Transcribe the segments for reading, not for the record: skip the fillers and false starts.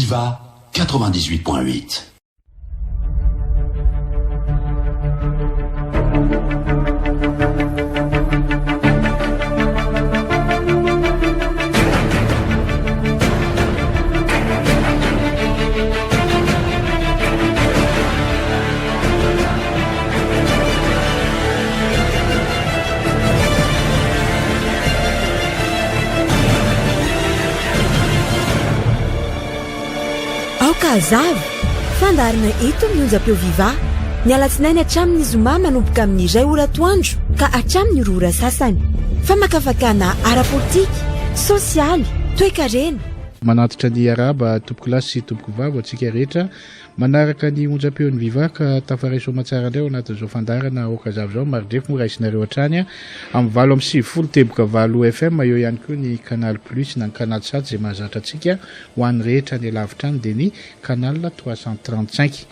Viva 98.8. Aoka hazava! Fandaharana eto amin'ny onjam-peo Viva, ny alatsinainy hatramin'ny zoma manomboka amin'ny iray ora atoandro ka hatramin'ny roa ora sasany. Famakafakana ara-politika, sosialy, toekarena. Manantitra ny arahaba tompokolahy sy tompokovavy ho antsika rehetra Manaraka ny onjam-peon'ny Viva ka tafaray soamantsara indray ao anatin'izao fandaharana Aoka Hazava izao. Maridrefy moa raisinareo hatrany amin'ny 98 teboka valo FM. Eo ihany koa ny Canal Plus na ny Canal Sat izay mahazatra antsika ho an'ny rehetra any alavitra any dia ny Canal 335.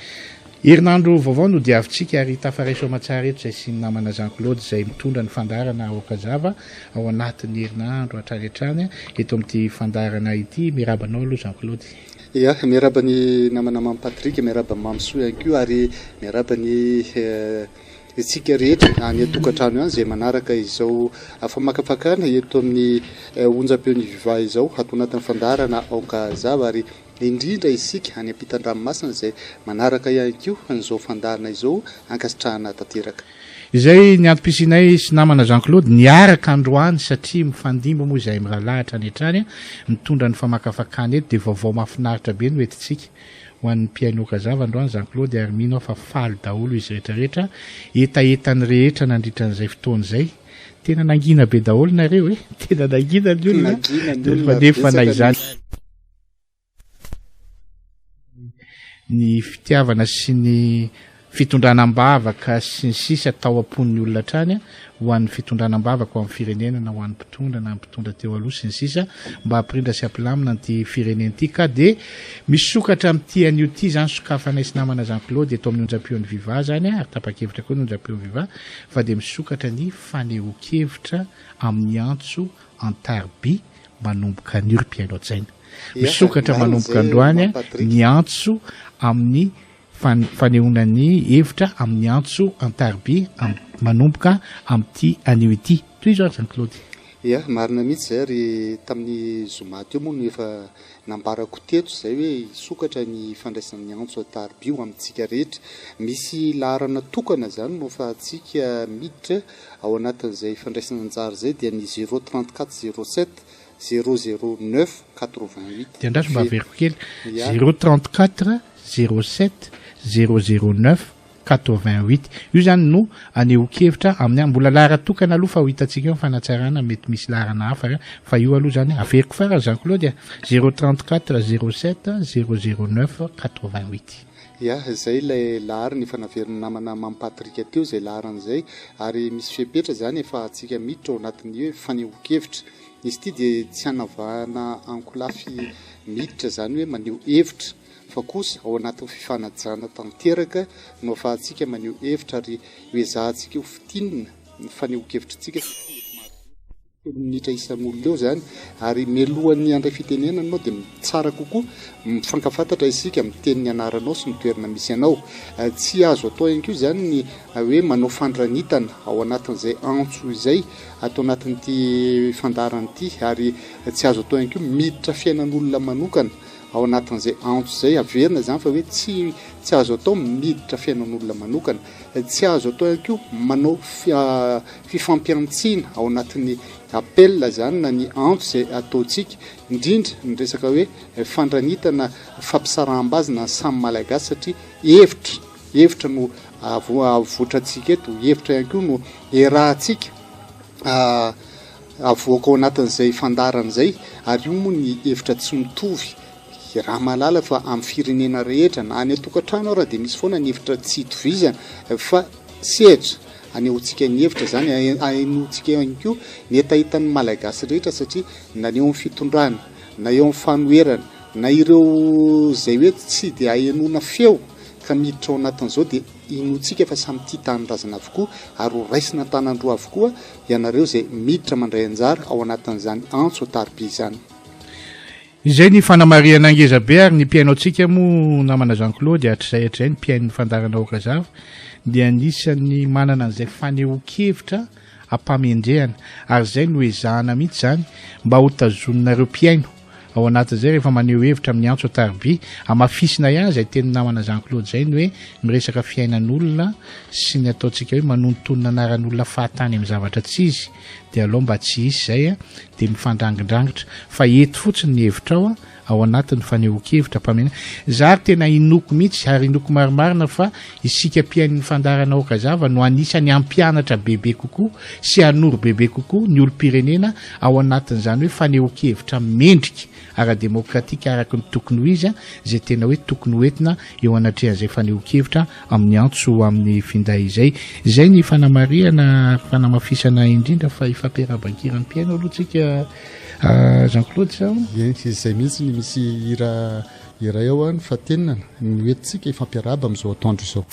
Herinandro vaovao no diavintsika ary tafaray soamantsara eto izay sy ny namana Jean Claude izay mitondra ny fandaharana Aoka Hazava ao anatin'ny herinandro hatrany hatrany eto amin'ity fandaharana ity. Miarahaba anao aloha Jean Claude. Ya, miarahaba ny namana Mamy Patrick, miarahaba an'i Mamisoa ihany koa ary miarahaba ny isika rehetra any an-tokantrano ihany izay manaraka izao famakafakana eto amin'ny onjam-peon'ny Viva izao ato anatin'ny fandaharana Aoka Hazava ary indrindra isika any ampitan-dranomasina izay manaraka ihany koa an'izao fandaharana izao ankasitrahana tanteraka. Izay ny antom-pisianay sy namana Jean Claude niaraka androany satria mifandimby moa izahay mirahalahy hatrany hatrany mitondra ny famakafakana eto dia vaovao mahafinaritra be no entintsika ho an'ny mpihaino Okazava androany Jean Claude ary mino aho fa faly daholo izy rehetra rehetra hetahetan'ny rehetra nandritra an'izay fotoana izay tena nangina be daholo nareo e tena nangina ny olona Nangina ny olona, nefa na betsaka ny izany Ny fitiavana sy ny fitondrana am-bavaka sy ny sisa tao am-pon'ny olona hatrany ho an'ny fitondrana am-bavaka ho an'ny firenena na ho an'ny mpitondra na ny mpitondra teo aloha sy ny sisa mba hampirindra sy hampilamina an'ity firenena ity ka dia misokatra amin'ity anio ity izany sokafanay sy namana Jean Claude eto amin'ny onjam-peon'ny Viva izany ary tapa-kevitra koa ny onjam-peon'ny Viva fa dia misokatra ny fanehoan-kevitra amin'ny antso an-tariby manomboka anio ry mpihaino an-tsaina. Misokatra manomboka androany ny antso amin'ny fanehoana ny hevitra amin'ny antso an-tariby manomboka amin'ity anio ity. Tohizo ary Jean Claude. Ya, marina mihitsy izay ary tamin'ny zoma teo moa no efa nambarako teto izay hoe hisokatra ny fandraisana ny antso an-tariby ho amintsika rehetra. Misy laharana tokana izany no afahantsika miditra Ao anatin'izay fandraisana anjara izay dia ny zéro trente quatre zéro sept zéro zéro neuf quatre vingt huit. Dia andraso mba averiko kely, zéro trente quatre zéro sept zéro zéro neuf quatre vingt huit. Io izany no anehoan-kevitra amin'ny, mbola laharan-tokana aloha fa ho hitantsika eo ny fanatsarana, mety misy laharana hafa fa io aloha izany averiko farany Jean Claude a, zéro trente quatre zéro sept zéro zéro neuf quatre vingt huit. Ya, izay ilay laharana efa naverin'ny namana Mamy Patrick teo izay laharana izay ary misy fepetra izany afahantsika miditra ao anatin'ny hoe fanehoan-kevitra. Izy ity dia tsy hanavahana ankolafy miditra izany hoe maneho hevitra fa kosa ao anatin'ny fifanajana tanteraka no afahantsika maneho hevitra ary hoezahantsika ho fintinina ny fanehoan-kevitritsika satria mety maro Telo minitra isan'olona eo izany ary mialohan'ny handray fitenenana ianao dia tsara kokoa mifankafantatra isika, miteny ny anaranao sy ny toerana misy anao. Tsy azo atao ihany koa izany ny hoe manao fandranitana ao anatin'izay antso izay ato anatin'ity fandaharana ity ary tsy azo atao ihany koa miditra fiainan'olona manokana ao anatin'izay antso izay. Averina izany fa hoe tsy tsy azo atao miditra fiainan'olona manokana. Tsy azo atao ihany koa manao fifampihantsiana ao anatin'ny appel izany na ny antso izay ataontsika, indrindra ny resaka hoe fandranitana fampisaraham-bazana ny samy Malagasy satria hevitra, hevitra no avoitrantsika eto, hevitra ihany koa no iarahantsika avoaka ao anatin'izay fandaharana izay ary io moa ny hevitra tsy mitovy Raha mahalala fa amin'ny firenena rehetra na any an-tokantrano ara dia misy foana ny hevitra tsy itovizana fa sehatra anehoantsika ny hevitra izany, ahenoantsika ihany koa ny hetahetan'ny Malagasy rehetra satria na ny eo amin'ny fitondrana na eo amin'ny fanoherana na ireo izay hoe tsy dia ahenoana feo ka miditra ao anatin'izao dia inoantsika fa samy tia tanindrazana avokoa ary ho raisina an-tanan-droa avokoa ianareo izay miditra mandray anjara ao anatin'izany antso an-tariby izany. Izay ny fanamarihana ngeza be ary ny mpihaino antsika moa namana Jean Claude hatrizay hatrizay ny mpihaino ny fandaharana Okazava dia anisan'ny manana an'izay fanehoan-kevitra am-pamendrehana ary izay no ezahana mihitsy izany mba ho tazoninareo mpihaino ao anatin'izay rehefa maneho hevitra amin'ny antso an-tariby. Hamafisina ihany izay tenin'ny namana Jean Claude izay ny hoe miresaka fiainan'olona sy ny ataontsika hoe manonontonona anaran'olona fahatany amin'ny zavatra tsy izy dia alao mba tsy hisy izay dia mifandrangindrangitra fa eto fotsiny ny hevitrao ao anatin'ny fanehoan-kevitra mpamena. Za ary tena inoako mihitsy ary inoako marimarina fa isika mpihaino ny fandaharana Aokazava no anisan'ny hampianatra bebe kokoa sy hanoro bebe kokoa ny olom-pirenena ao anatin'izany hoe fanehoan-kevitra mendrika ara-demokratika araka ny tokony ho izy izay tena hoe tokony ho entina eo anatrehan'izay fanehoan-kevitra amin'ny antso amin'ny finday izay. Izay ny fanamarihana ary fanamafisana indrindra fa hifampiarahaban-kira ny mpihaino aloha tsika Jean Claude sa ahoana? Eny, izay mihitsy ny misy hira iray ao ny fahatenina no entintsika hifampiarahaba amin'izao atoandro izao.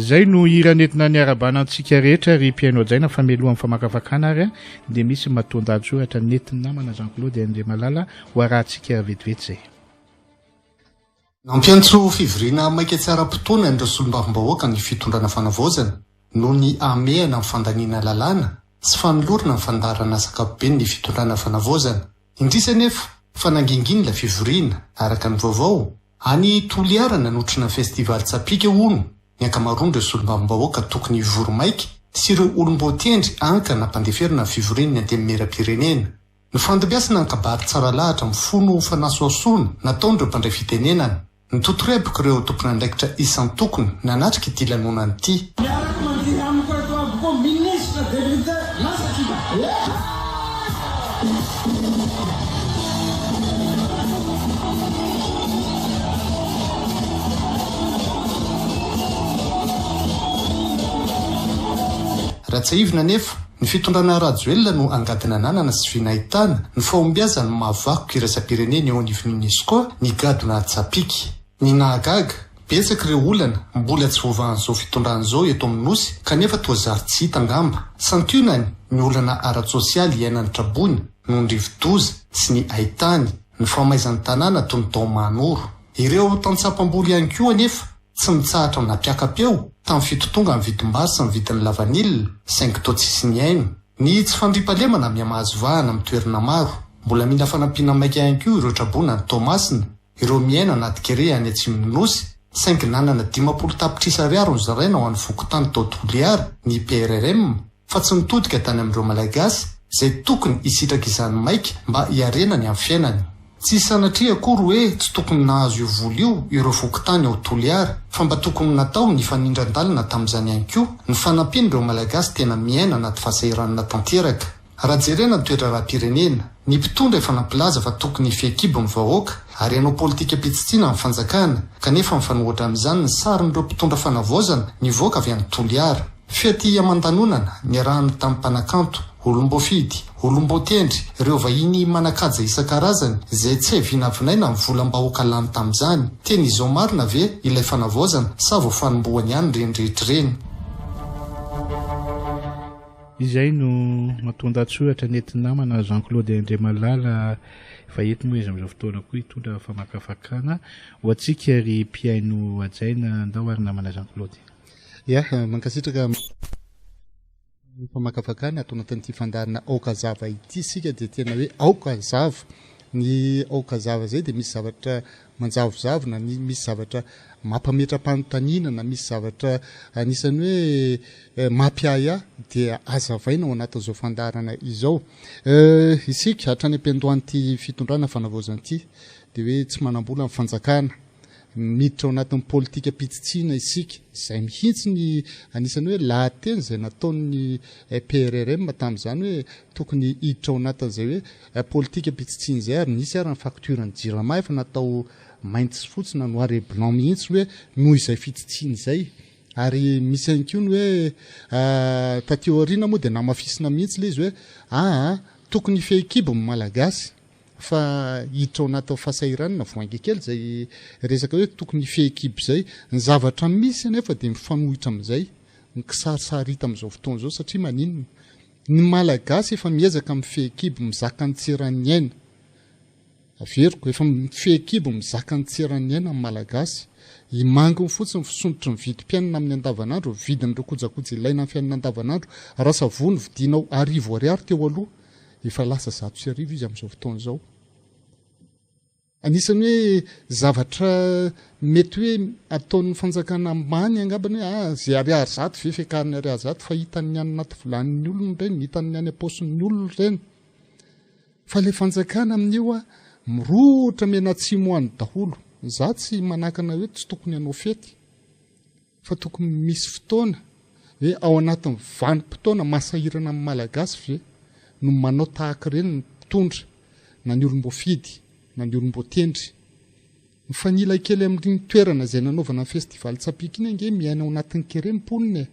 Izay no hira nentina niarahabana antsika rehetra ry mpihaino hajaina fa mialohan'ny famakafakana ary dia misy matoan-dahatsoratra nentin'ny namana Jean Claude Andriamalala ho arahantsika vetivety izay. Nampiantso fivoriana maika tsy ara-potoana an'ireo solombavambahoaka ny fitondrana fanavaozana noho ny hamehana amin'ny fandaniana lalàna sy fanolorana ny fandaharan'asa ankapobeny ny fitondrana fanavaozana. Indrisy anefa fa nangingina ilay fivoriana, araka ny vaovao. Any Toliara nanotrona ny Festival Tsapika hono ny ankamaroan'ireo solombavambahoaka tokony hivory maika sy ireo olom-boatendry anka nampandeferina ny fivorian'ny Antenimierampirenena. Nifandimbiasana ny kabary tsara lahatra mifono fanasohasoana nataon'ireo mpandray fitenenana. Nitotoreboka ireo tompon'andraikitra isan-tokony nanatrika ity lanonana ity. Miaraka mandihy amiko eto avokoa ministre député lasa tsika eh! Raha tsiahivina anefa, ny fitondrana Rajoelina no angady nananana sy vy nahitana ny fahombiazan'ny maha vakoka iraisam-pirenena eo anivon'ny Unesco ny gadona tsapiky. Ny nahagaga, betsaka ireo olana mbola tsy voavahan'izao fitondrana izao eto amin'ny Nosy kanefa toa zary tsy hita angamba. Santionany ny olana ara-tsosialy iainan'ny traboina noho ny rivodoza sy ny haitany, ny fahamaizan'ny tanàna toy ny tao Mahanoro. Ireo tantsaha mpamboly ihany koa anefa tsy nitsahatra nampiaka-peo tamin'ny fitotongan'ny vidim-bary sy ny vidin'ny lavanila saingy toa tsisy nihaino. Ny tsy fandriampahalemana mihamahazo vahana amin'ny toerana maro. Mbola mila fanampiana maika ihany koa ireo traboina any Toamasina, ireo miaina anaty kere any atsimon'ny Nosy, saingy nanana 50 tapitrisa ariary nozaraina ho an'ny fokontany tao Toliara ny PRRM, fa tsy nitodika tany amin'ireo Malagasy izay tokony hisitraka izany maika mba hiarenany amin'ny fiainany. Tsy sanatria akory hoe tsy tokony nahazo io vola io ireo fokontany ao Toliara fa mba tokony natao nifanindran-dalana tamin'izany ihany koa ny fanampian'ireo Malagasy tena miaina anaty fahasahiranana tanteraka. Raha jerena ny toe-draharaham-pirenena, ny mpitondra efa nampilaza fa tokony hifehy-kibo ny vahoaka ary hanao politikam-pitsitsiana ny fanjakana, kanefa mifanohitra amin'izany ny sarin'ireo mpitondra fanavaozana nivoaka avy any Toliara. Fety aman-danonana niarahana tamin'ny mpanakanto, olom-boafidy, olom-boatendry, ireo vahiny manan-kaja isan-karazany izay tsy hay vinavinaina ny volam-bahoaka lany tamin'izany. Tena izao marina ve ilay fanavaozana sa vao fanombohany ihany ireny rehetra ireny? Izay no matoan-dahatsoratra nentin'ny namana Jean Claude Andriamalala efa eto moa izy amin'izao fotoana koa hitondra famakafakana ho antsika ry mpihaino hajaina. Andao ary namana Jean Claude. Ya, mankasitraka famakafakana ato anatin'ity fandaharana Aoka Hazava ity isika dia tena hoe aoka hazava. Ny aoka hazava izay dia misy zavatra manjavozavo na misy zavatra mampametra-panontaniana na misy zavatra anisan'ny hoe eh, mampiahiahy dia azavaina ao anatin'izao fandaharana izao. Eh, isika hatrany am-piandohan'ity fitondrana fanavaozana ity dia hoe tsy manam-bola ny fanjakana. Miditra ao anatin'ny politikam-pitsitsiana isika. Izay mihitsy ny anisan'ny hoe lahateny izay nataon'ny PRRM tamin'izany hoe tokony hiditra ao anatin'izay hoe politikam-pitsitsiana izay ary nisy ary ny facture ny Jirama efa natao mainty sy fotsy na noir et blanc mihitsy hoe noho izay fitsitsiana izay. Ary misy ihany koa ny hoe taty aoriana moa dia namafisina mihitsy ilay izy hoe aa tokony hifehy kibo ny Malagasy fa hiditra ao anatin'ny fahasahiranana voainga kely izay resaka hoe tokony hifehy kibo izay. Ny zavatra misy anefa dia mifanohitra amin'izay ny kisarisary hita amin'izao fotoana izao satria maninona? Ny Malagasy efa miezaka mifehy kibo mizaka ny tsy eran'ny aina. Averiko, efa mifehy kibo mizaka ny tsy eran'ny aina ny Malagasy. Imanginy fotsiny ny fisondrotry ny vidim-piainana amin'ny andavanandro, ny vidin'ireo kojakoja ilaina amin'ny fiainana andavanandro. Raha savony vidianao arivo ariary teo aloha, efa lasa 1100 izy amin'izao fotoana izao. Anisan'ny hoe zavatra mety hoe ataon'ny fanjakana ambany angambany hoe ah, izay ariary zato ve fiakarany ariary zato fa hitan'ny any anaty vilanin'ny olona ireny, hitan'ny any am-paosin'ny olona ireny. Fa ilay fanjakana amin'io a, mirohotra mianatsimo any daholo. Za tsy manakana hoe tsy tokony hanao fety fa tokony misy fotoana hoe ao anatin'ny vanim-potoana mahasahirana amin'ny Malagasy ve no manao tahaka ireny ny mpitondra na ny olom-boafidy na ny olom-boatendry. Mifanila kely amin'ireny toerana izay nanaovana ny festival Tsapiky iny ange miaina ao anatin'ny kere ny mponina e.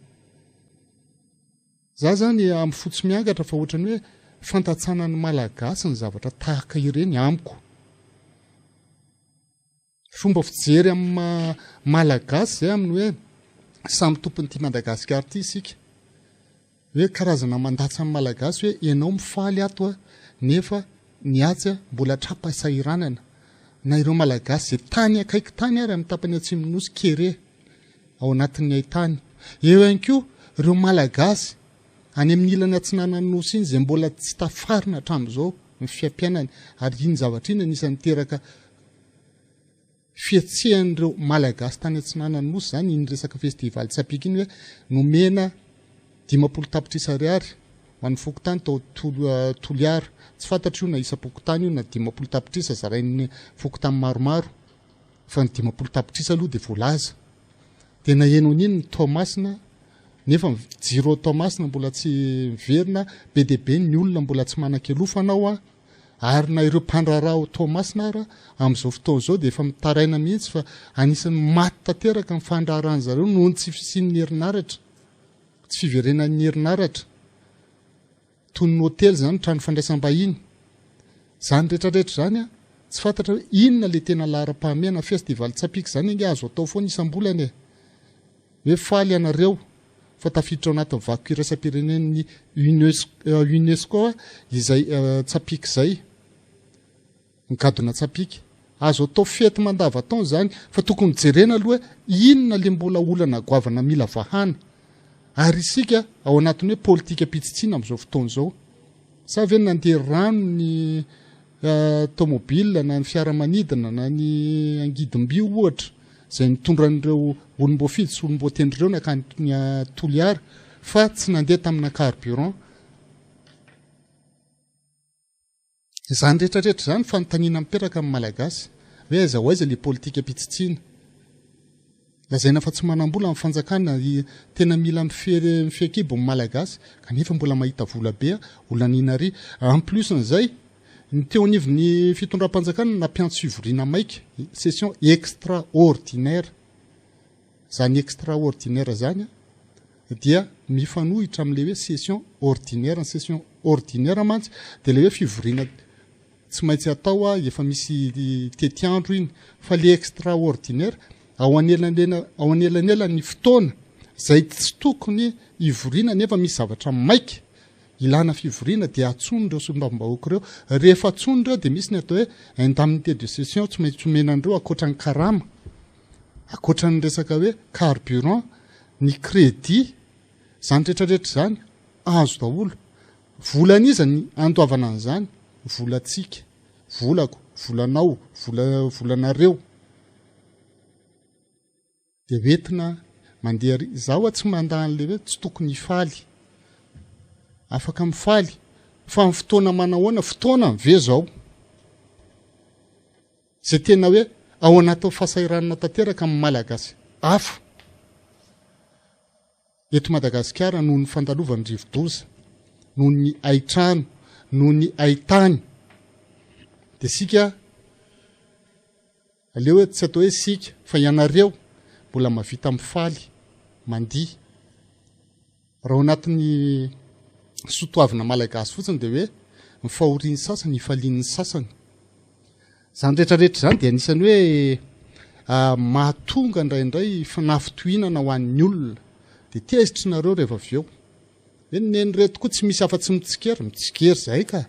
Za zany amin'ny fo tsy miangatra fa ohatran'ny hoe fantatsana ny Malagasy ny zavatra tahaka ireny amiko. Fomba fijery amin'ny maha Malagasy zay amin'ny hoe Samy tompon'ity Madagasikara ity isika. Hoe karazana mandatsa ny Malagasy hoe ianao mifaly ato a, nefa ny atsy a mbola tra-pahasahiranana. Na ireo Malagasy izay tany akaiky tany ary amin'ny tapany atsimon'ny Nosy kere ao anatin'ny haitany. Eo ihany koa ireo Malagasy any amin'ny ilany atsinanan'ny Nosy iny izay mbola tsy tafarina hatramin'izao ny fiaimpiainany ary iny zavatra iny anisan'ny niteraka fihetsehan'ireo Malagasy tany atsinanan'ny Nosy izany iny resaka festival Tsapiky iny hoe nomena 50 tapitrisa ariary ho an'ny fokontany tao Toliara. Tsy fantatro io na isam-pokontany io na 50 tapitrisa zarain'ny fokontany maromaro fa ny 50 tapitrisa aloha dia voalaza. Dia naheno an'iny ny Toamasina nefa ny jiro ao Toamasina mbola tsy miverina, be dia be ny olona mbola tsy manan-kialofana ao an. Ary na ireo mpandraharaha ao Toamasina ara amin'izao fotoana izao dia efa mitaraina mihitsy fa anisan'ny maty tanteraka ny fandraharahan zareo noho ny tsy fisian'ny herinaratra, tsy fiverenan'ny herinaratra. Toy ny hotely izany, trano fandraisam-bahiny. Izany rehetrarehetra izany an, tsy fantatra hoe inona ilay tena laharam-pahamehana. Festival Tsapiky izany ange azo atao foana isam-bolana e. Hoe faly ianareo fa tafiditra ao anatin'ny vakoka iraisam-pirenen'ny Unesco izay tsapiky izay, ny gadona tsapiky. Azo atao fety mandavantaona izany fa tokony jerena aloha hoe inona ilay mbola olana goavana mila vahana. Ary isika ao anatin'ny hoe politikam-pitsitsiana amin'izao fotoana izao. Sa ve nandeha rano ny tomobile na ny fiaramanidina na ny angidim-by ohatra izay nitondra an'ireo olom-boafidy sy olom-boatendry ireo nankany Toliara fa tsy nandeha tamina carburant. Izany rehetrarehetra izany fanontaniana mipetraka amin'ny Malagasy hoe aiza ho aiza ilay politikam-pitsitsiana. Lazaina fa tsy manam-bola ny fanjakana, tena mila mifehy kibo ny Malagasy kanefa mbola mahita vola be ho laniana ary. En plus an'izay, ny teo anivon'ny fitondram-panjakana nampiantso fivoriana maika, session extraordinaire. Izany extraordinaire izany dia mifanohitra amin'ilay hoe session ordinaire. Ny session ordinaire mantsy dia ilay hoe fivoriana Tsy maintsy atao a, efa misy tetiandro iny, fa le extraordinaire ao anelanelana ao anelanelan'ny fotoana izay tsy tokony hivoriana nefa misy zavatra maika ilana fivoriana dia antsoiny ireo solombavambahoaka ireo. Rehefa antsoiny ireo dia misy ny atao hoe indemnité de session tsy maintsy omena an'ireo ankoatra ny karama, ankoatra ny resaka hoe carburant, ny crédit, izany rehetrarehetra izany azo daholo. Volan'iza ny andoavana an'izany? Volantsika, volako, volanao, vola volanareo. Dia hoentina mandeha ary. Izaho hoa tsy mandà an'ilay hoe tsy tokony hifaly. Afaka mifaly. Fa amin'ny fotoana manahoana? Fotoanany ve izao? Izay tena hoe ao anatin'ny fahasahiranana tanteraka amin'ny Malagasy hafa. Eto Madagasikara noho ny fandalovan'ny rivodoza, noho ny haintrano, noho ny haintany. Dia isika, aleo hoe tsy atao hoe isika fa ianareo mbola mahavita mifaly, mandihy. Raha ao anatin'ny soatoavina malagasy fotsiny dia hoe ny fahorian'ny sasany ifalian'ny sasany. Izany rehetra rehetra izany dia anisan'ny hoe mahatonga indraindray fanafintohinana ho an'ny olona. Dia tezitra nareo rehefa avy eo. Hoe neny ireto koa tsy misy afa-tsy mitsikera. Mitsikera izahay ka.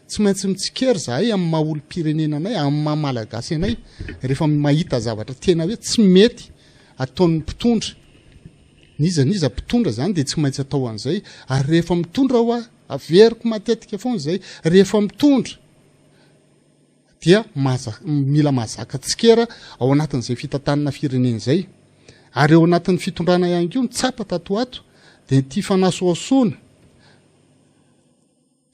Tsy maintsy mitsikera izahay amin'ny maha olom-pirenena anay, amin'ny maha malagasy anay, rehefa mahita zavatra tena hoe tsy mety ataon'ny mpitondra. N'iza n'iza mpitondra izany dia tsy maintsy atao an'izay. Ary rehefa mitondra hoa, averiko matetika foana izay, rehefa mitondra dia mila mahazaka tsikera ao anatin'izay fitantanana firenena izay. Ary ao anatin'ny fitondrana ihany koa ny tsapa tato ho ato dia ity fanasohasoana,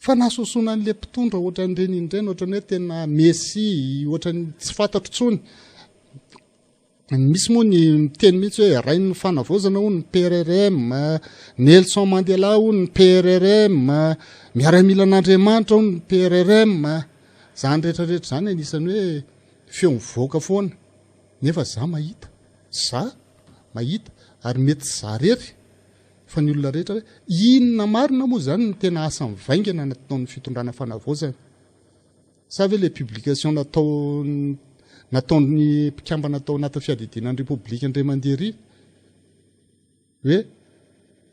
fanasohasoana an'ilay mpitondra ohatran'ireny indreny, ohatran'ny hoe tena messie, ohatran'ny tsy fantatro intsony. Misy moa ny miteny mihitsy hoe rain'ny fanavaozana hono ny PRRM, Nelson Mandela hono ny PRRM, miaramilan'Andriamanitra hono ny PRRM. Izany rehetra rehetra izany anisan'ny hoe feo mivoaka foana. Nefa za mahita, za mahita ary mety tsy za rery fa ny olona rehetra hoe inona marina moa izany no tena asa mivaingana nataon'ny fitondrana fanavaozana. Sa ve ilay publication natao nataon'ny mpikambana tao anatin'ny fiadidiana ny Repoblika indray mandeha ery? Hoe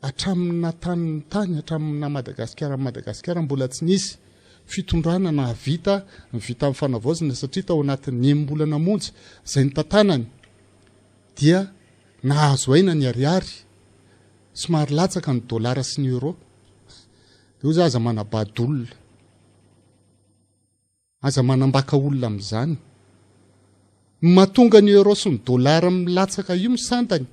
hatramin'ny natanin'ny tany, hatramin'ny naha Madagasikara an'i Madagasikara mbola tsy nisy fitondrana nahavita ny vita amin'ny fanavaozana satria tao anatin'ny enim-bolana monja izay nitantanany dia nahazo aina ny ariary, somary latsaka ny dolara sy ny euro. Dia hoy za aza manabado olona. Aza manambaka olona amin'izany. Ny mahatonga ny euro sy ny dollar milatsaka io ny sandany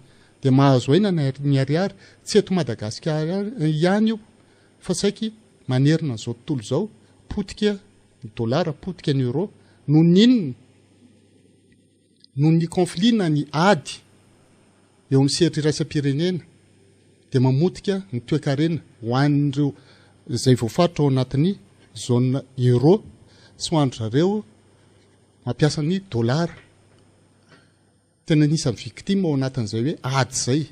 dia mahazo aina ny ariary, tsy eto Madagasikara ihany io fa saiky manerana an'izao tontolo izao, potika ny dollar, potika ny euro, noho ny inona? Noho ny conflit na ny ady eo amin'ny sehatra iraisam-pirenena dia mamotika ny toekarena ho an'ireo izay voafaritra ao anatin'ny zone euro sy ho an-dry zareo mampiasa ny dollar. Tena anisan'ny victime ao anatin'izay hoe ady izay.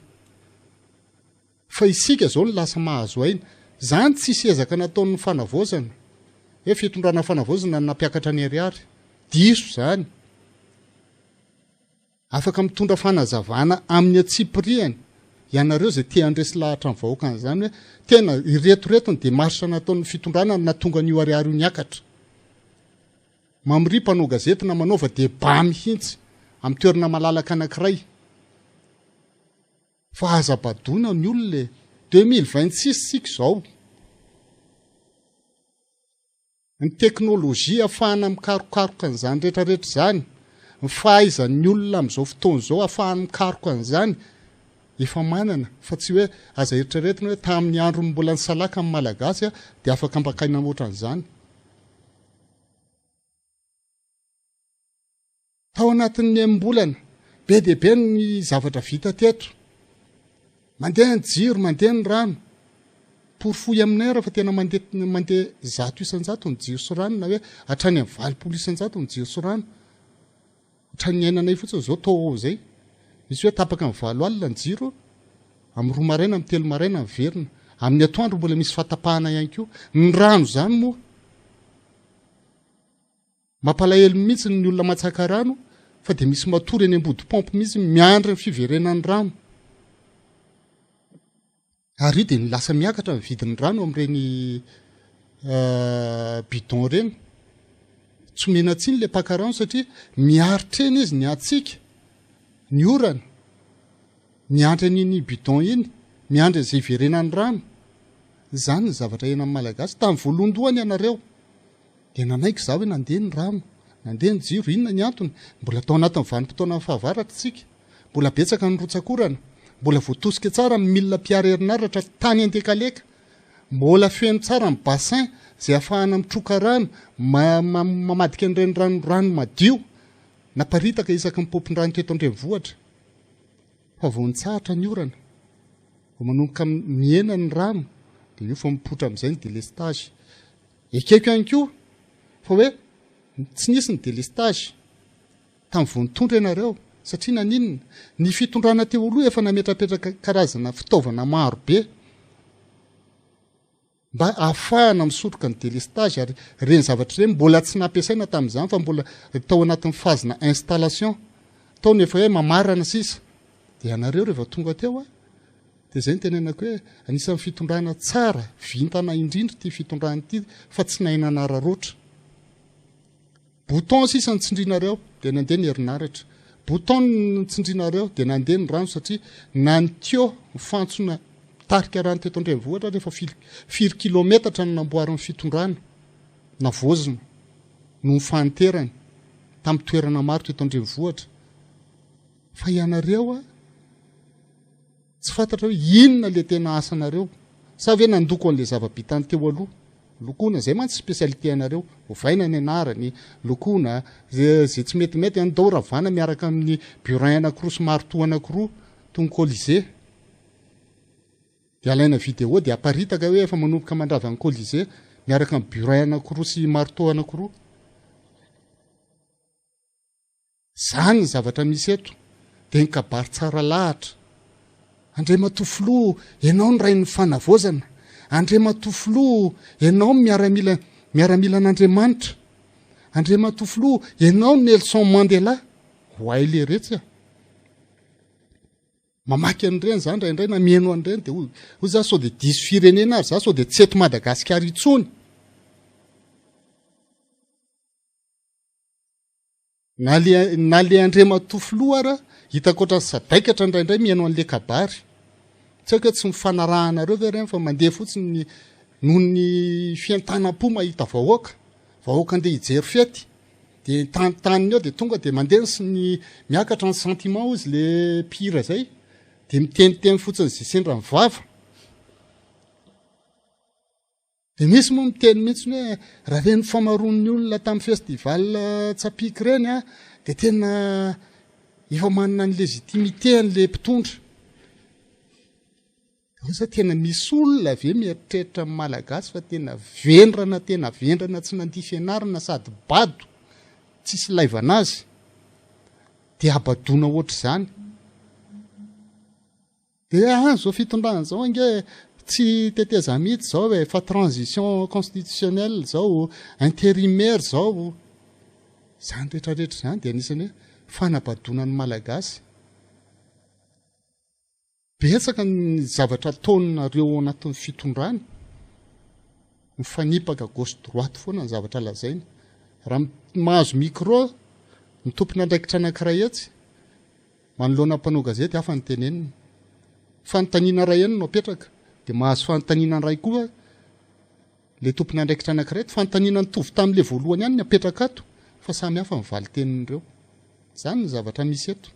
Fa isika izao no lasa mahazo aina. Izany tsisy ezaka nataon'ny fanavaozana. Hoe fitondrana fanavaozana no nampiakatra ny ariary. Diso izany. Afaka mitondra fanazavana amin'ny antsipiriany ianareo izay te handresy lahatra ny vahoaka an'izany hoe tena ireto ireto ny démarche nataon'ny fitondrana no nahatonga an'io ariary io niakatra. Mamoria mpanao gazety na manaova débat mihitsy amin'ny toerana malalaka anankiray. Fa aza badoina ny olona e! 2026 tsika izao. Ny teknolojia ahafahana mikarokaroka an'izany rehetra rehetra izany, ny fahaizan'ny olona amin'izao fotoana izao ahafahany mikaroka an'izany, efa manana fa tsy hoe aza eritreretina hoe tamin'ny andron'ny mbola nisalaka ny Malagasy dia afaka ambakaina ohatran'izany. Tao anatin'ny enim-bolana, be dia be ny zavatra vita teto. Mandeha ny jiro, mandeha ny rano. Porofoy aminay ary fa tena mandeha mandeha 100% ny jiro sy rano na hoe hatrany amin'ny 80% ny jiro sy rano. Hatrany iainanay fotsiny izao tao ao izay. Misy hoe tapaka amin'ny valo alina ny jiro, amin'ny roa maraina, amin'ny telo maraina miverina. Amin'ny atoandro mbola misy fahatapahana ihany koa. Ny rano izany moa Mampalahelo mihitsy ny olona matsaka rano fa dia misy matory eny ambody pompe mihitsy miandry ny fiverenan'ny rano. Ary io dia ny lasa miakatra ny vidin'ny rano amin'ireny euh, bidon ireny. Tsy omena tsiny ilay mpaka rano satria miaritra eny izy ny hatsiaka, ny orana, miandry an'iny bidon iny, miandry an'izay hiverenan'ny rano. Izany ny zavatra iainan'ny Malagasy. Tamin'ny voalohandohany ianareo. Dia nanaiky izaho hoe nandeha ny rano, nandeha ny jiro, inona ny antony? Mbola tao anatin'ny vanim-potoanan'ny fahavaratra isika, mbola betsaka ny rotsak'orana, mbola voatosika tsara ny milina mpihary herinaratra tany Andekaleka, mbola feno tsara ny bassin izay ahafahana mitroka rano, mamadika ny renirano rano madio, naparitaka isaky ny paompin-drano teto an-drenivohitra. Fa vao nitsahatra ny orana, vao manomboka mihena ny rano, dia io fa mipoitra amin'izay ny délestage. Ekeko ihany koa fa hoe tsy nisy ny délestage tamin'ny vao nitondra ianareo satria naninona? Ny fitondrana teo aloha efa nametrapetraka karazana fitaovana maro be mba ahafahana misoroka ny délestage ary ireny zavatra ireny mbola tsy nampiasaina tamin'izany fa mbola tao anatin'ny phase-na installation tao ny efa hoe mamarana sisa dia ianareo rehefa tonga teo a Dia izay no tenenako hoe anisan'ny fitondrana tsara vintana indrindra ity fitondrana ity fa tsy nahay nanararaotra. Bouton sisa no tsindrinareo dia nandeha ny herinaratra. Bouton no tsindrinareo dia nandeha ny rano satria na ny tuyau ny fantsona mitarika rano teto an-drenivohitra ary efa firy firy kilometatra no namboarin'ny fitondrana navaozina noho ny fahanterany tamin'ny toerana maro teto an-drenivohitra. Fa ianareo a! Tsy fantatra hoe inona le tena asanareo. Sa ve nandoko an'le zava-bitany teo aloha? Lokoina, zay mantsy spécialité anareo. Ovaina ny anarany, lokoina, ze ze tsy metimety andao ravana miaraka amin'ny burin anakiroa sy marteau anakiroa toy ny colisée. Dia alaina vidéo dia aparitaka hoe efa manomboka mandrava ny colisée miaraka amin'ny burin anakiroa sy marteau anakiroa. Zany ny zavatra misy eto dia ny kabary tsara lahatra. Andriamatoa Filoha ianao ny rain'ny fanavaozana. Andriamatoa Filoha ianao ny miaramila miaramilan'Andriamanitra. Andriamatoa Filoha ianao ny Nelson Mandela. Oay leretsy a! Mamaky an'ireny za indraindray na mihaino an'ireny dia hoy hoy za sao dia diso firenena ary za sao dia tsy eto Madagasikara intsony. Na le na le Andriamatoa Filoha ara hitako ohatran'ny sadaikatra indraindray mihaino an'le kabary. Tsy haiko hoe tsy mifanarahanareo ve ireny fa mandeha fotsiny ny noho ny fientanam-po mahita vahoaka, vahoaka andeha hijery fety. Dia entanentaniny eo dia tonga dia mandeha ny ny miakatra ny sentiment hozy le mpihira zay dia miteniteny fotsiny zay sendra ny vava. Dia misy moa miteny mihitsy hoe raha ireny famaroan'ny olona tamin'ny festival tsapiky ireny a dia tena efa manana ny légitimité an'le mpitondra. Osa tena misy olona ve mieritreritra ny Malagasy fa tena vendrana tena vendrana tsy nandia fianarana sady bado tsisy ilaivana azy dia habadoana ohatr'izany. Dia ah zao fitondrana zao ange tsy tetezamita zao e, fa transition constitutionnelle zao, intérimaire zao. Izany rehetra rehetra izany dia anisan'ny hoe fanabadoana ny Malagasy. Betsaka ny zavatra ataonareo ao anatin'ny fitondrana, mifanipaka gauche droite foana ny zavatra lazaina. Raha mahazo micro ny tompon'andraikitra anankiray etsy, manoloana mpanao gazety hafa ny tenenina. Fanontaniana iray ihany no apetraka, dia mahazo fanontaniana iray koa ilay tompon'andraikitra anankiray. Fanontaniana nitovy tamin'ilay voalohany ihany ny apetraka ato, fa samy hafa ny valin-tenin'ireo. Izany ny zavatra misy eto.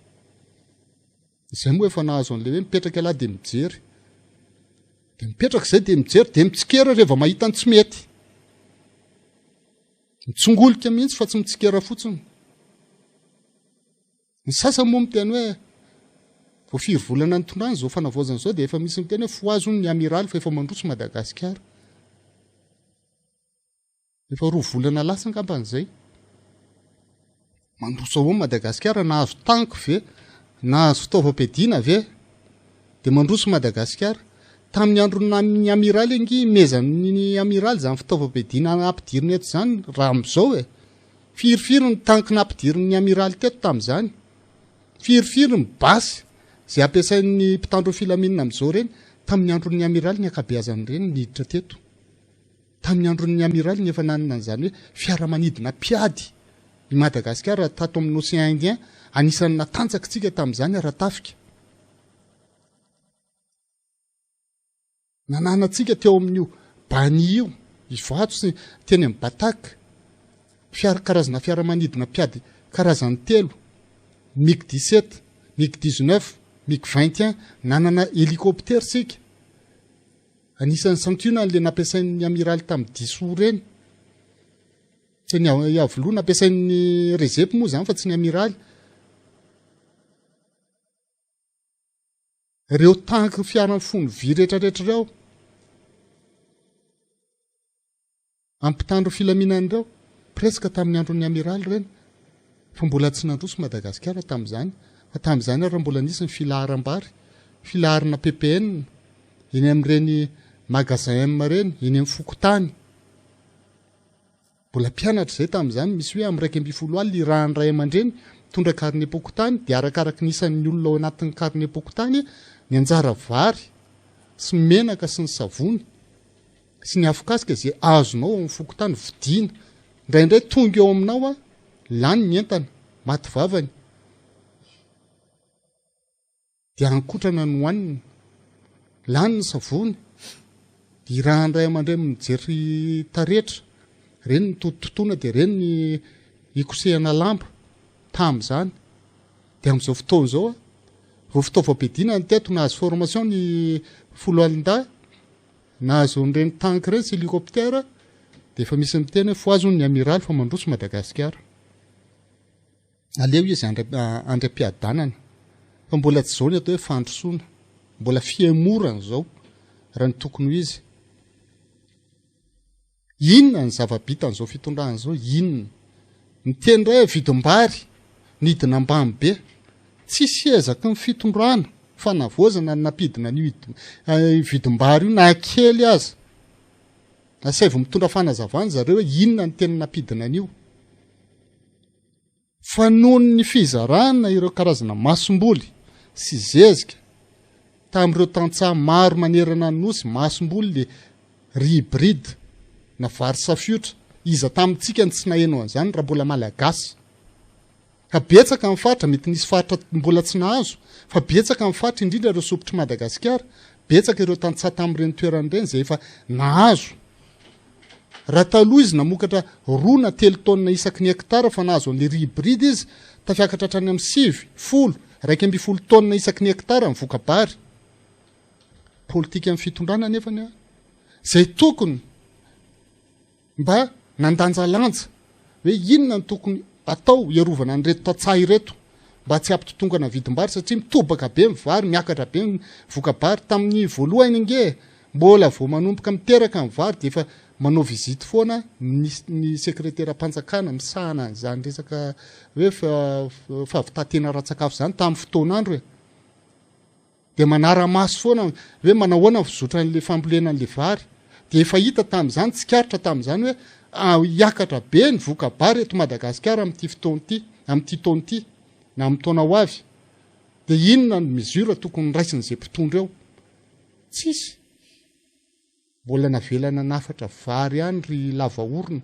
Izay moa efa nahazo an'ilay hoe mipetraka ialahy dia mijery. Dia mipetraka izay dia mijery, dia mitsikera rehefa mahita ny tsy mety. Mitsongolika mihitsy fa tsy mitsikera fotsiny. Ny sasany moa miteny hoe vao firy volana nitondrany izao fanavaozana izao dia efa misy miteny hoe fohazo hono ny amiraly fa efa mandroso Madagasikara. Efa roa volana lasa angambany izay. Mandroso ahoana Madagasikara? Nahazo tank ve? Nahazo fitaovam-piadiana ve? Dia mandroso Madagasikara. Tamin'ny andron'ny amiraly ange imezan'ny amiraly izany fitaovam-piadiana nampidirina eto izany raha amin'izao e. Firifiry ny tank nampidirin'ny amiraly teto tamin'izany? Firifiry ny basy izay ampiasain'ny mpitandro ny filaminana amin'izao ireny? Tamin'ny andron'ny amiraly ny ankabeazan'ireny niditra teto. Tamin'ny andron'ny amiraly ny efa nanana an'izany hoe fiaramanidina mpiady i Madagasikara tato amin'ny Océan Indien, anisan'ny natanjaka isika tamin'izany ara-tafika. Nananantsika teo amin'io Bani io, Ivato sy teny amin'ny Batak, fiara karazana fiaramanidina mpiady karazany telo, Mig 17, Mig 19, Mig 21, nanana hélicoptère isika. Anisan'ny santionany ilay nampiasain'ny amiraly tamin'ny diso ireny. Teny Iavoloha nampiasain'ny Rezep moa izany fa tsy ny amiraly. Ireo tanky fiara mifono vy rehetrarehetra ireo. Amin'ny mpitandro filaminana ireo, presque tamin'ny andron'ny amiraly ireny, fa mbola tsy nandroso Madagasikara tamin'izany, fa tamin'izany ary mbola nisy ny filaharam-bary, filaharana ppn, eny amin'ireny magasin M ireny, eny amin'ny fokontany. Mbola mpianatra izay tamin'izany, misy hoe amin'ny 11 alina irahan'ny ray aman-dreny mitondra karnem-pokontany, dia arakaraky ny isan'ny olona ao anatin'ny karnem-pokontany ny anjara vary sy menaka sy ny savony sy ny afokasika izay azonao ao amin'ny fokontany vidiana. Indraindray tonga eo aminao a, lany ny entana, maty vavany. Dia ankotrana no hohanina. Lany ny savony. Dia irahan'ny ray aman-dreny mijery taretra. Ireny ny totototoana dia ireny ny ikosehana lamba tamin'izany. Dia amin'izao fotoana izao a, vao fitaovam-piadiana ny teto, nahazo formation ny foloalindahy, nahazo an'ireny tank ireny sy hélicoptère, dia efa misy miteny hoe fohazo hono ny amiraly fa mandroso Madagasikara. Aleo izy handry am-piadanana fa mbola tsy izao ny atao hoe fandrosoana, mbola fihemorana izao raha ny tokony ho izy. Inona ny zava-bitan'izao fitondrana izao? Inona? Miteny indray hoe vidim-bary nidina ambany be. Tsisy ezaky ny fitondrana fanavaozana ny nampidina an'io vidim-bary io na kely aza. Asaivo mitondra fanazavana zareo hoe inona ny tena nampidina an'io. Fa noho ny fizarana ireo karazana masomboly sy zezika. tamin'ireo tantsaha maro manerana ny Nosy, masomboly le riz hybride na vary safiotra. Iza tamintsika no tsy naheno an'izany raha mbola Malagasy? Ka betsaka ny faritra, mety nisy faritra mbola tsy nahazo, fa betsaka ny faritra, indrindra ireo sompitr'i Madagasikara, betsaka ireo tantsaha tamin'ireny toerana ireny izay efa nahazo. Raha taloha izy namokatra roa na telo taonina isaky ny hectare fa nahazo an'ilay riz hybride izy, tafiakatra hatrany amin'ny sivy, folo, 11 taonina isaky ny hectare ny voka-bary. Politikan'ny fitondrana anefany izay tokony mba nandanjalanja hoe inona no tokony atao hiarovana an'ireto tantsaha ireto mba tsy hampitotongana vidim-bary satria mitobaka be ny vary, miakatra be ny voka-bary. Tamin'ny voalohany ange mbola vao manomboka miteraka ny vary dia efa manao visite foana ny ny sekreteram-panjakana misahana an'izany resaka hoe fahavitantena ara-tsakafo izany tamin'ny fotoan'andro e. Dia manara-maso foana hoe manao ahoana ny fizotran'ilay fambolena an'ilay vary. Dia efa hita tamin'izany, tsikaritra tamin'izany hoe hiakatra be ny voka-bary eto Madagasikara amin'ity fotoana ity, amin'ity taona ity, na amin'ny taona ho avy. Dia inona ny mesure tokony raisin'izay mpitondra eo? Tsisy. Mbola navela nanafatra vary ihany ry lava orona.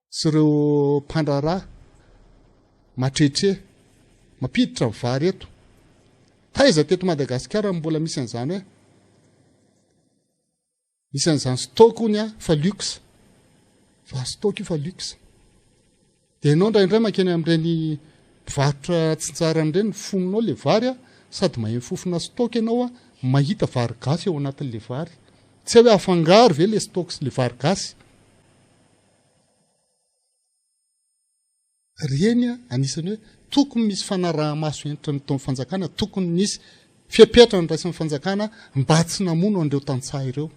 Sy ireo mpandraharaha matretre mampiditra ny vary eto. Taiza teto Madagasikara no mbola misy an'izany hoe misy an'izany stock hono a fa luxe. Fa stock io fa luxe. Dia ianao indraindray mankeny amin'ireny mpivarotra tsinjarany ireny, fononao le vary a, sady maheno fofona stock ianao a, mahita vary gasy ao anatin'le vary. Tsy hay hoe afangaro ve le stock sy le vary gasy. Ireny anisan'ny hoe tokony misy fanaraha-maso hentitra ny ataon'ny fanjakana, tokony nisy fepetra noraisin'ny fanjakana mba tsy namono an'ireo tantsaha ireo.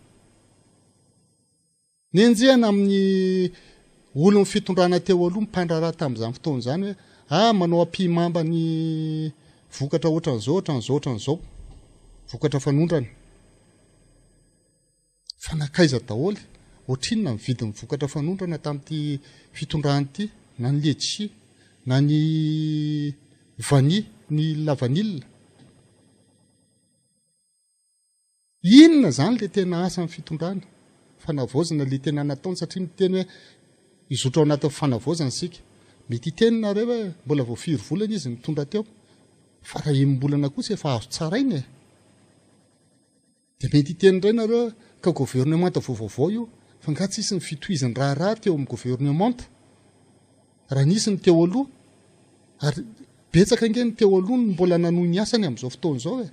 Nenjehina amin'ny olon'ny fitondrana teo aloha ny mpandraharaha tamin'izany fotoana izany hoe ah manao ampihimamba ny vokatra ohatran'izao ohatran'izao ohatran'izao, vokatra fanondrana. Fa nankaiza daholo? Ohatrinona ny vidin'ny vokatra fanondrana tamin'ity fitondrana ity? Na ny letchi, na ny vanille, ny lavanila. Inona izany ilay tena asan'ny fitondrana? Fanavaozana ilay tena nataony satria miteny hoe hizotra ao anatin'ny fanavaozana isika. Mety hiteny nareo hoe mbola vao firy volana izy nitondra teo. Fa raha enim-bolana kosa efa azo tsaraina e. Dia mety hiteny indray nareo hoe ka governemanta vao vaovao io, fa nga tsisy ny fitohizan'ny raharaha teo amin'ny governemanta? Raha nisy ny teo aloha, ary betsaka ange ny teo aloha no mbola nanohy ny asany amin'izao fotoana izao e.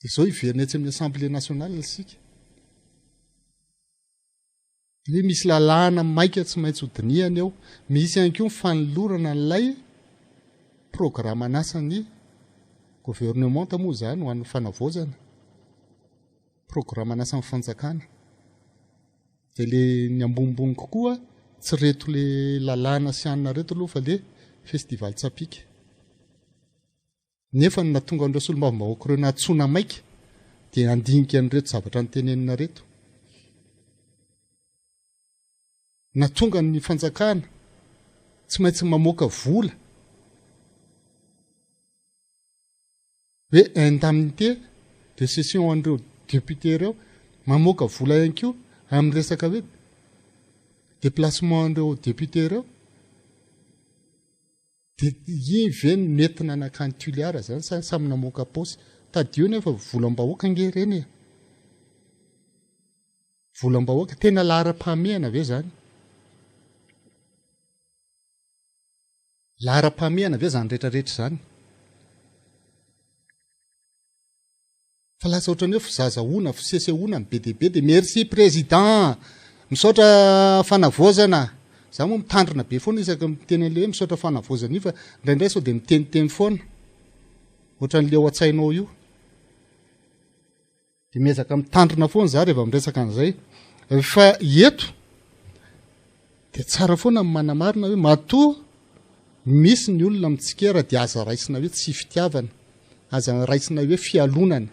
Dia izao hiverina etsy amin'ny Assemblée nationale isika. Hoe misy lalàna maika tsy maintsy hodinihana eo. Misy ihany koa ny fanolorana an'ilay programan'asan'ny governemanta moa izany ho an'ny fanavaozana. Programan'asan'ny fanjakana. Dia le ny ambonimbony kokoa tsy reto le lalàna sy anona reto aloha fa le festival tsapika. Nefa ny nahatonga an'ireo solombavambahoaka ireo nantsoina maika dia handinika an'ireto zavatra notenenina ireto. Nahatonga ny fanjakana tsy maintsy mamoaka vola hoe indemnité de session an'ireo député ireo, mamoaka vola ihany koa amin'ny resaka hoe déplacement an'ireo député ireo. Dia iny ve no nentina nankany Tuléar zany sa samy namoaka paosy? Tadidio nefa volam-bahoaka ange ireny e! Volam-bahoaka, tena laharam-pahamehana ve zany? Laharam-pahamehana ve zany rehetrarehetra izany? Fa lasa ohatran'ny hoe fizazahoana, fisesehoana ny be dia be dia merci président! Misaotra fanavaozana! Za moa mitandrina be foana isaky ny miteny an'ilay hoe misaotra fanavaozana io fa indraindray sao dia miteniteny foana. Ohatran'ilay ao an-tsainao io. Dia miezaka mitandrina foana za rehefa miresaka an'izay. Fa eto dia tsara foana ny manamarina hoe matoa misy ny olona mitsikera dia aza raisina hoe tsy fitiavana, aza raisina hoe fialonana.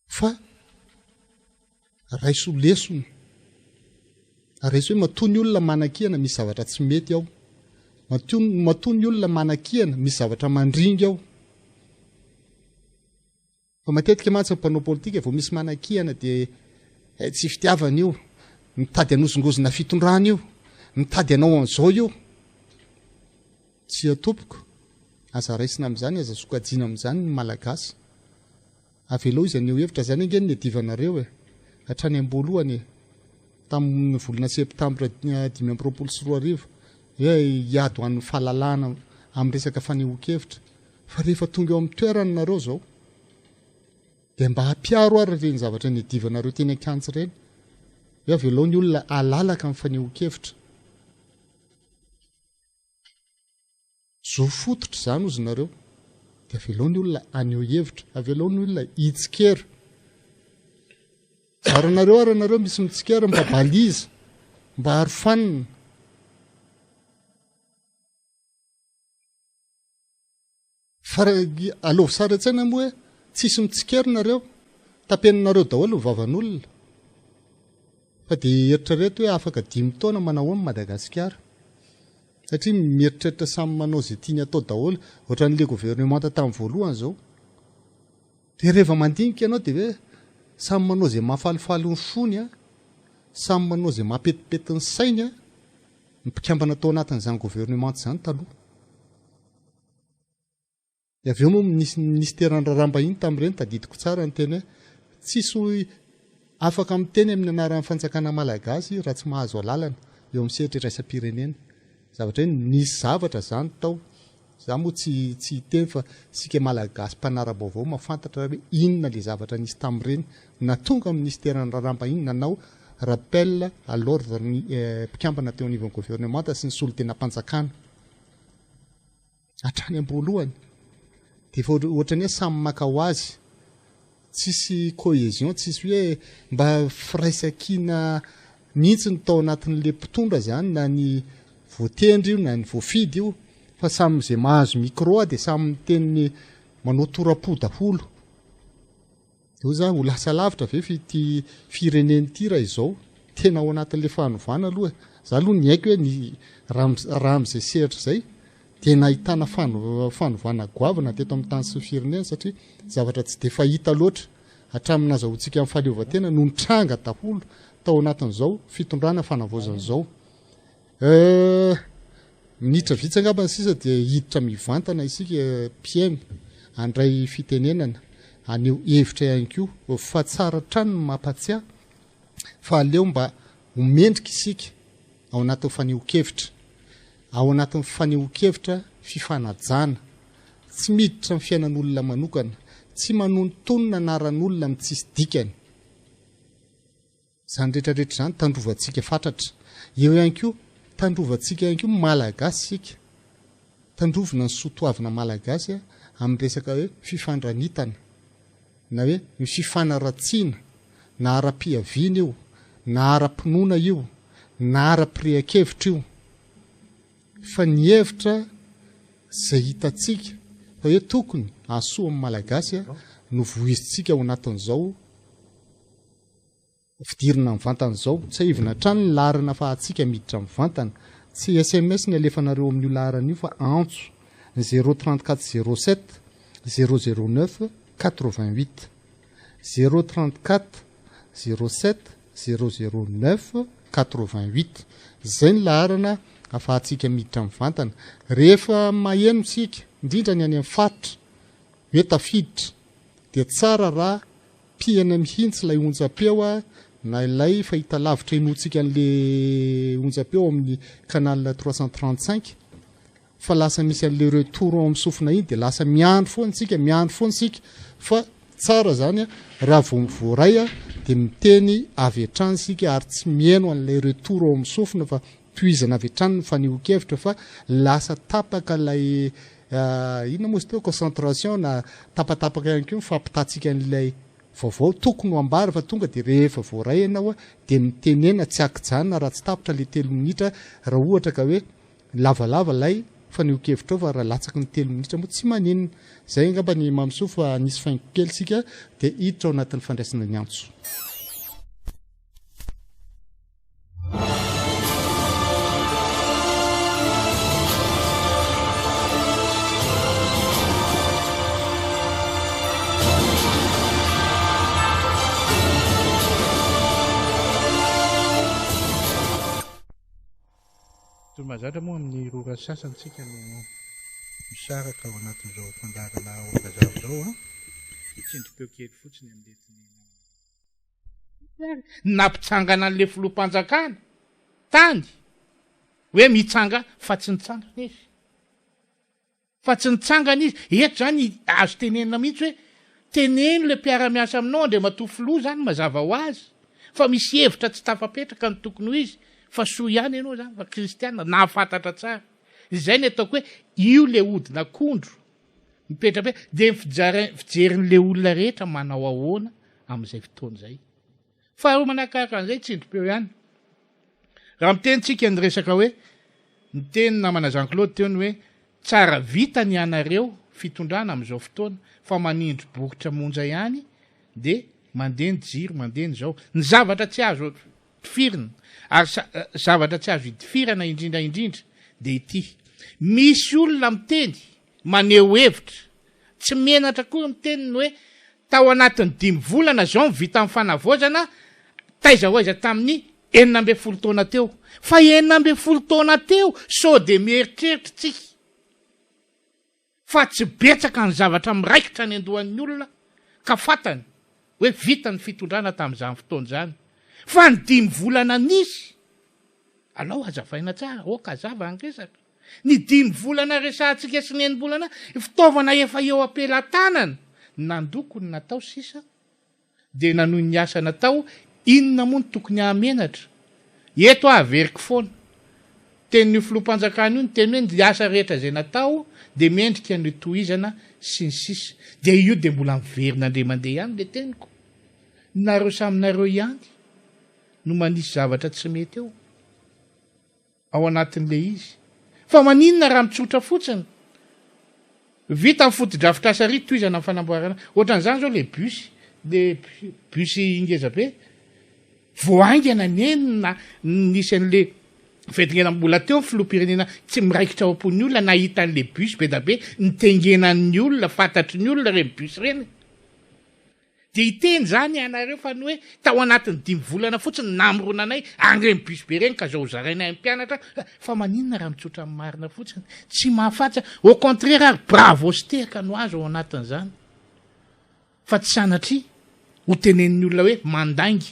Fa raiso lesona. Ary raiso hoe matoa ny olona manakihana misy zavatra tsy mety ao. Matoa, matoa ny olona manakihana misy zavatra mandringa ao. Fa matetika mantsy ny mpanao politika vao misy manakihana dia eh, tsy fitiavana io, mitady hanozongozona fitondrana io, mitady hanao an'izao io. Tsia tompoko, aza raisina amin'izany, aza sokajiana amin'izany ny Malagasy. Avelao izy haneho hevitra, izany ange no niadivanareo e! Hatrany am-boalohany e! Tamin'ny volana septambra 2025, hoe hiady ho an'ny fahalalahana amin'ny resaka fanehoan-kevitra. Fa rehefa tonga eo amin'ny toerany nareo izao, dia mba hampiaro ary ireny zavatra niadivanareo teny an-kianja ireny. Hoe avelao ny olona halalaka amin'ny fanehoan-kevitra. Zo fototra izany hozy nareo. Dia avelao ny olona haneho hevitra, avelao ny olona hitsikera. Zaranareo ary ianareo misy mitsikera mba balise, mba arofanina. Fa alaovy sary an-tsaina moa hoe tsisy mitsikera nareo, tapeninareo daholo ny vavan'olona. Fa dia eritrereto hoe afaka dimy taona manao ahoana Madagasikara. Satria mieritreritra samy manao izay tiany atao daholo, ohatran'ilay governemanta tamin'ny voalohany izao. Dia rehefa mandinika ianao dia hoe samy manao izay mahafalifaly ny fony, samy manao izay mampetipety ny sainy ny mpikambana tao anatin'izany governemanta izany taloha. Dia avy eo moa nisy ny minisiteran'ny raharaham-bahiny tamin'ireny, tadidiko tsara niteny hoe tsisy afaka miteny amin'ny anaran'ny fanjakana malagasy raha tsy mahazo alalana eo amin'ny sehatra iraisam-pirenena. Zavatra hoe nisy zavatra izany tao. Za moa tsy tsy hiteny fa isika malagasy mpanara-baovao mahafantatra hoe inona ilay zavatra nisy tamin'ireny. Nahatonga ny minisiteran'ny raharaham-bahiny nanao rappel à l'ordre ny mpikambana teo anivon'ny governemanta sy ny solontenam-panjakana. Hatrany am-boalohany dia efa ohatran'ny hoe samy maka ho azy, tsisy cohésion, tsisy hoe mba firaisankina mihitsy ny tao anatin'ilay mpitondra izany na ny voatendry io na ny voafidy io fa samy izay mahazo micro dia samy miteny manao tora-po daholo. Hoy za, ho lasa lavitra ve ity firenena ity raha izao? Tena ao anatin'ilay fanovana aloha e. Za aloha niaiky hoe ny raha amin'izay sehatra izay dia nahitana fanovana goavana teto amin'ny tany sy ny firenena satria zavatra tsy dia fahita loatra hatramin'ny nazahoantsika ny fahaleovantena no nitranga daholo tao anatin'izao fitondrana fanavaozana izao. Euh, minitra vitsy angamba ny sisa dia hiditra mivantana isika mpihaino handray fitenenana, haneho hevitra ihany koa fa tsara hatrany ny mampatsiahy fa aleo mba ho mendrika isika ao anatin'ny fanehoan-kevitra, ao anatin'ny fanehoan-kevitra fifanajana, tsy miditra amin'ny fiainan'olona manokana, tsy manonontonona anaran'olona amin'ny tsisy dikany. Izany rehetra rehetra izany tandrovantsika fatratra. Eo ihany koa, tandrovantsika ihany koa Malagasy isika. Tandrovina ny soa toavina Malagasy amin'ny resaka hoe fifandranitana na hoe ny fifanaratsiana na ara-pihaviana io, na ara-pinoana io, na ara-pirehan-kevitra io. Fa ny hevitra izay hitantsika fa hoe tokony hahasoa ny Malagasy no vohizintsika ao anatin'izao Fidirana mivantana izao. Tsiahivina hatrany ny laharana afahantsika miditra mivantana. Tsy sms ny alefanareo amin'io laharana io fa antso, zéro 34 07 009 88. Zéro 34 07 009 88. Izay ny laharana afahantsika miditra mivantana. Rehefa maheno isika, indrindra ny any amin'ny faritra, hoe tafiditra, dia tsara raha Pihana mihitsy ilay onjam-peo na ilay fahitalavitra henointsika an'le onjam-peo ao amin'ny canal 335 fa lasa misy an'le retour ao amin'ny sofina iny dia lasa miandry foana isika, miandry foana isika fa tsara zany raha vao voaray dia miteny avy hatrany isika ary tsy mihaino an'ilay retour ao amin'ny sofina fa tohizana avy hatrany ny fanehoan-kevitra fa lasa tapaka ilay Inona moa izy teo? Concentration na tapatapaka ihany koa ny fampitantsika an'ilay vaovao tokony ho ambara fa tonga dia rehefa voaray ianao dia mitenena tsy ankijanona raha tsy tapitra ilay telo minitra raha ohatra ka hoe lavalava ilay fanehoan-kevitrao fa raha latsaky ny telo minitra moa tsy maninona. Izay angamba ny Mamisoa fa nisy faingo kely isika dia hiditra ao anatin'ny fandraisana ny antso. mahazatra moa amin'ny roa ora sasany tsika no misaraka ao anatin'izao fandaharana Aoka Hazava izao an. Tsindrim-peo kely fotsiny amin'ny letiny namana. Nampitsangana an'ilay filoham-panjakana tany hoe mitsanga fa tsy nitsangana izy. Fa tsy nitsangana izy. Eto izany azo tenenina mihitsy hoe teneno ilay mpiara-miasa aminao Andriamatoa Filoha izany mazava ho azy fa misy hevitra tsy tafapetraka ny tokony ho izy fa soa ihany ianao izany fa kristiana nahafantatra tsara. Izay ny ataoko hoe io ilay hodin'akondro mipetrapetraka dia ny fijerin'ilay olona rehetra manao ahoana amin'izay fotoana izay. Faharoa manakaraka an'izay tsindrim-peo ihany. Raha miteny tsika ny resaka hoe, niteny namana Jean Claude teo ny hoe tsara vita ny anareo fitondrana amin'izao fotoana fa manindry bokotra monja ihany dia mandeha ny jiro mandeha ny izao. Ny zavatra tsy azo tifirina ary zavatra tsy azo idifirana indrindra indrindra dia ity. Misy olona miteny maneho hevitra, tsy menatra akory miteny ny hoe tao anatin'ny dimy volana izao no vita ny fanavaozana, taiza ho aiza tamin'ny 16 taona teo. Fa 16 taona teo sao dia mieritreritra tsika fa tsy betsaka ny zavatra miraikitra any an-dohan'ny olona ka fantany hoe vita ny fitondrana tamin'izany fotoana izany. Fa ny dimy volana nisy, alao hazavaina tsara, ok hazava ny resaka. Ny dimy volana resahantsika sy ny enim-bolana, fitaovana efa eo am-pelatanana, nandoko ny natao sisa dia nanohy ny asa natao, inona moa no tokony hahamenatra? Eto aho averiko foana, tenin'io filoham-panjakana io niteny hoe ny asa rehetra izay natao dia mendrika ny hotohizana sy ny sisa Dia io dia mbola miverina indray mandeha ihany ilay teniko, nareo samy nareo ihany no manisy zavatra tsy mety eo. ao anatin'ilay izy. Fa maninona raha mitsotra fotsiny? Vita ny fotodrafitrasa ary tohizana ny fanamboarana. Ohatran'izany izao ilay bus, ilay bus ngeza be. Vao haingana anie no nisy an'ilay fiaingana mbola teo ny filoham-pirenena tsy miraikitra ao am-pon'ny olona nahita an'ilay bus be dia be nitengenan'ny olona, fantatry ny olona ireny bus ireny. Dia hiteny izany ianareo fa ny hoe tao anatin'ny dimy volana fotsiny no namoronanay an'ireny bus be ireny ka izao hozarainay amin'ny mpianatra fa maninona raha mitsotra ny marina fotsiny? Tsy mahafaty izany, au contraire ary bravo sy tehaka no azo ao anatin'izany fa tsy sanatria ho tenenin'ny olona hoe mandainga,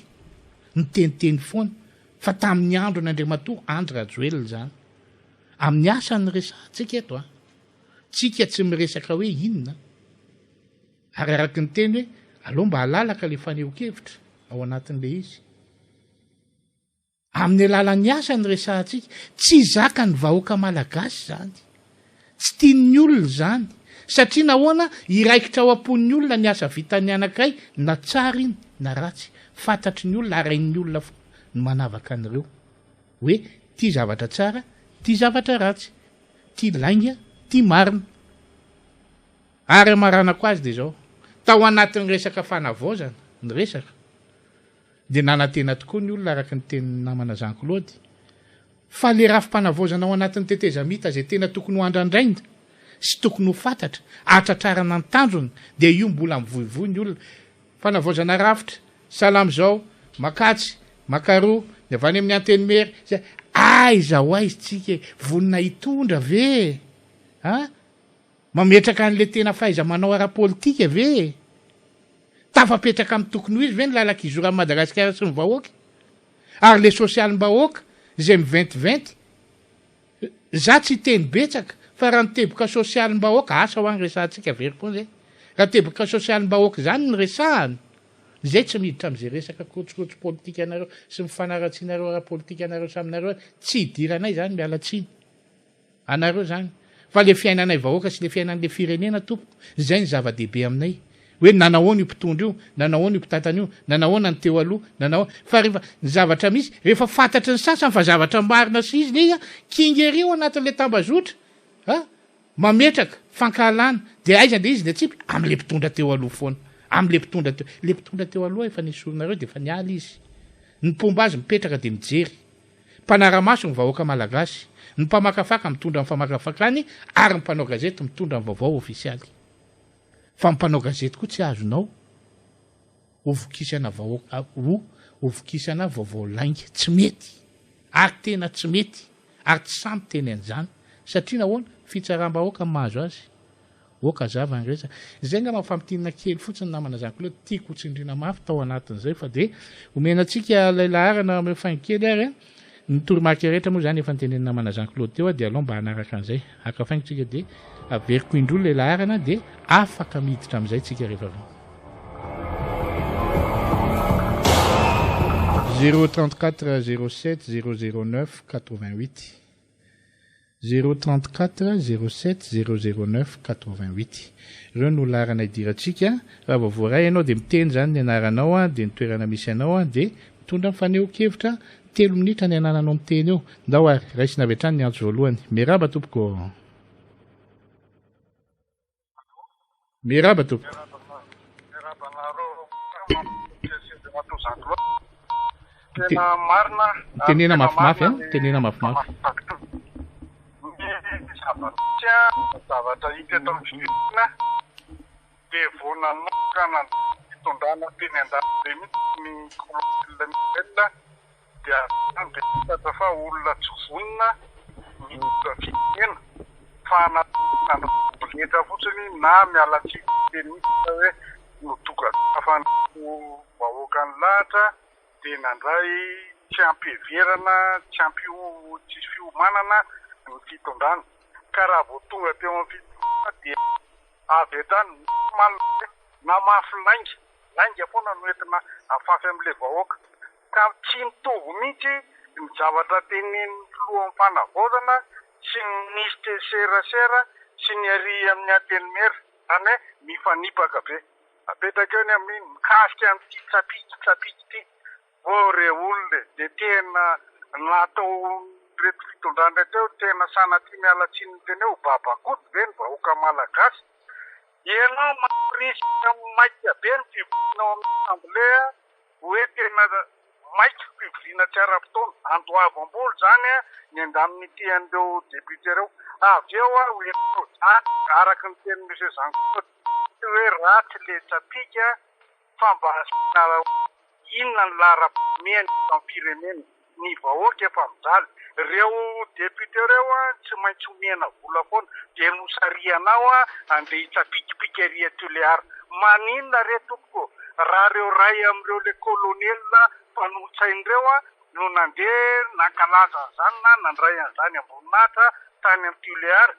niteniteny foana fa tamin'ny andron'i Andriamatoa Andry Rajoelina izany. Amin'ny asa no resahantsika eto an! Tsika tsy miresaka hoe inona. Ary araka ny teny hoe aleo mba halalaka ilay fanehoan-kevitra ao anatin'ilay izy. Amin'ny alalan'ny asa no resahantsika. Tsy zakan'ny vahoaka malagasy izany. Tsy tian'ny olona izany. Satria nahoana? Hiraikitra ao am-pon'ny olona ny asa vitan'ny anankiray na tsara iny na ratsy. Fantatry ny olona ary hain'ny olona foana ny manavaka an'ireo. Hoe ity zavatra tsara, ity zavatra ratsy. Ity lainga, ity marina. Ary hamaranako azy dia izao, tao anatin'ny resaka fanavaozana ny resaka dia nanantena tokoa ny olona araka ny tenin'ny namana Jean Claude fa le rafi-panavaozana ao anatin'ny tetezamita izay tena tokony ho andrandraina sy tokony ho fantatra hahatratrarana ny tanjona dia io mbola mivoivoy ny olona fanavaozana rafitra sahala amin'izao makatsy makaroa ny avy any amin'ny antenimiera izay aiza ho aiza tsika e vonona hitondra ve e a Mametraka an'ilay tena fahaiza-manao ara-politika ve e? Tafapetraka amin'ny tokony ho izy ve ny lalan-kizoran'i Madagasikara sy ny vahoaka? Ary ilay sosialim-bahoaka izay miventiventy, za tsy hiteny betsaka fa raha ny teboka sosialim-bahoaka, asa hoa ny resahantsika very foana izay, raha teboka sosialim-bahoaka izany no resahana, izay tsy miditra amin'izay resaka krotsikrotsi politikanareo sy ny fanaratsianareo ara-politikanareo samy nareo, tsy idiranay izany, miala tsiny. Anareo zany. Fa le fiainanay vahoaka sy le fiainan'le firenena tompoko, zay ny zava-dehibe aminay. Hoe nanahoana io mpitondra io, nanahoana io mpitantana io, nanahoana ny teo aloha, nanahoana. Fa rehefa, ny zavatra misy, rehefa fantatry ny sasany fa zavatra marina sy izy le izy an, kinga ery ao anatin'le tambazotra a, mametraka fankahalana, de aiza le izy ny atsipy? Amle mpitondra teo aloha foana. Amle mpitondra teo, le mpitondra teo aloha efa nesorinareo de efa niala izy. Ny mpomba azy mipetraka de mijery. Mpanara-maso ny vahoaka malagasy, ny mpamakafaka mitondra ny famakafakany ary ny mpanao gazety mitondra ny vaovao ofisialy. Fa ny mpanao gazety koa tsy azonao hovokisana vahoaka ho hovokisana vaovao lainga. Tsy mety. Ary tena tsy mety. Ary tsy sahy miteny an'izany. Satria nahoana? Fitsaram-bahoaka no mahazo azy. Ok hazava ny resaka. Izay angamba famintinana kely fotsiny namana Jean Claude tiako ho tsindriana mafy tao anatin'izay fa dia omena antsika ilay laharana omeo faingo kely ary a. Ny toromarika rehetra moa izany efa notenenin'ny namana Jean Claude teo dia alao mba hanaraka an'izay. Haka faingo tsika dia averiko indroa ilay laharana dia afaka miditra amin'izay tsika rehefa avy eo. 034 07 009 88. 0 34 07 009 88. Ireo no laharana idirantsika. Raha vao voaray ianao dia miteny izany ny anaranao dia ny toerana misy anao dia mitondra ny fanehoan-kevitra. Telo minitra ny anananao miteny eo. Ndao ary, raisina avy hatrany ny antso voalohany. Miarahaba tompoko. Miarahaba tompoko. Miarahaba anareo Andriamatoa Jean Claude. Tena marina. Tenena mafimafy an, tenena mafimafy. Ny zava-misy an, zavatra hita eto amin'ny firenena dia vao nanomboka nandray fitondrana teny an-dalambe mihitsy ny colonel Michel dia avy hatrany dia fantatra fa olona tsy vonona ny hitondra firenena fa nanao boletra fotsiny na miala tsiny miteny mihitsy aza hoe nodokadokafan'ny vahoaka ny lahatra dia nandray tsy am-piheverana tsy ampy tsisy fiomanana ny fitondrana ka raha vao tonga teo amin'ny fitondrana dia avy hatrany normal hoe namafy lainga, lainga foana no entina afafy amin'ilay vahoaka Ka tsy mitovy mihitsy ny zavatra tenenin'ny filohan'ny fanavaozana sy ny minisitry ny serasera sy ny ary amin'ny antenimiera, izany hoe mifanipaka be. Apetraka eo ny amin'ny mikasika an'ity tsapiky tsapiky ity. Oh re olona e, dia tena nataon'ireto fitondrana ireto eo tena sanatria miala tsiny miteny hoe ho babakoto ve ny vahoaka malagasy? Ianao mampirisika maika be ny fivoriana ao amin'ny assemblée hoe tena maika fivoriana tsy ara-potoana, andoavam-bola izany ny indemnité an'ireo député ireo. Avy eo aho entinao zany araka ny tenin'i Monsieur Jean Claude, tsy hoe ratsy le tsapika fa mba asiana inona ny laharam-pahamehana eto amin'ny firenena. Ny vahoaka efa mijaly. Reo député reo tsy maintsy omena vola foana dia nosarihanao andeha hitsapikipika ery a Tulear. Maninona re tompoko raha reo ray amin'ireo le colonel mpanolotsaina reo no nandeha nankalaza an'izany na nandray an'izany amboninahitra tany am Tulear?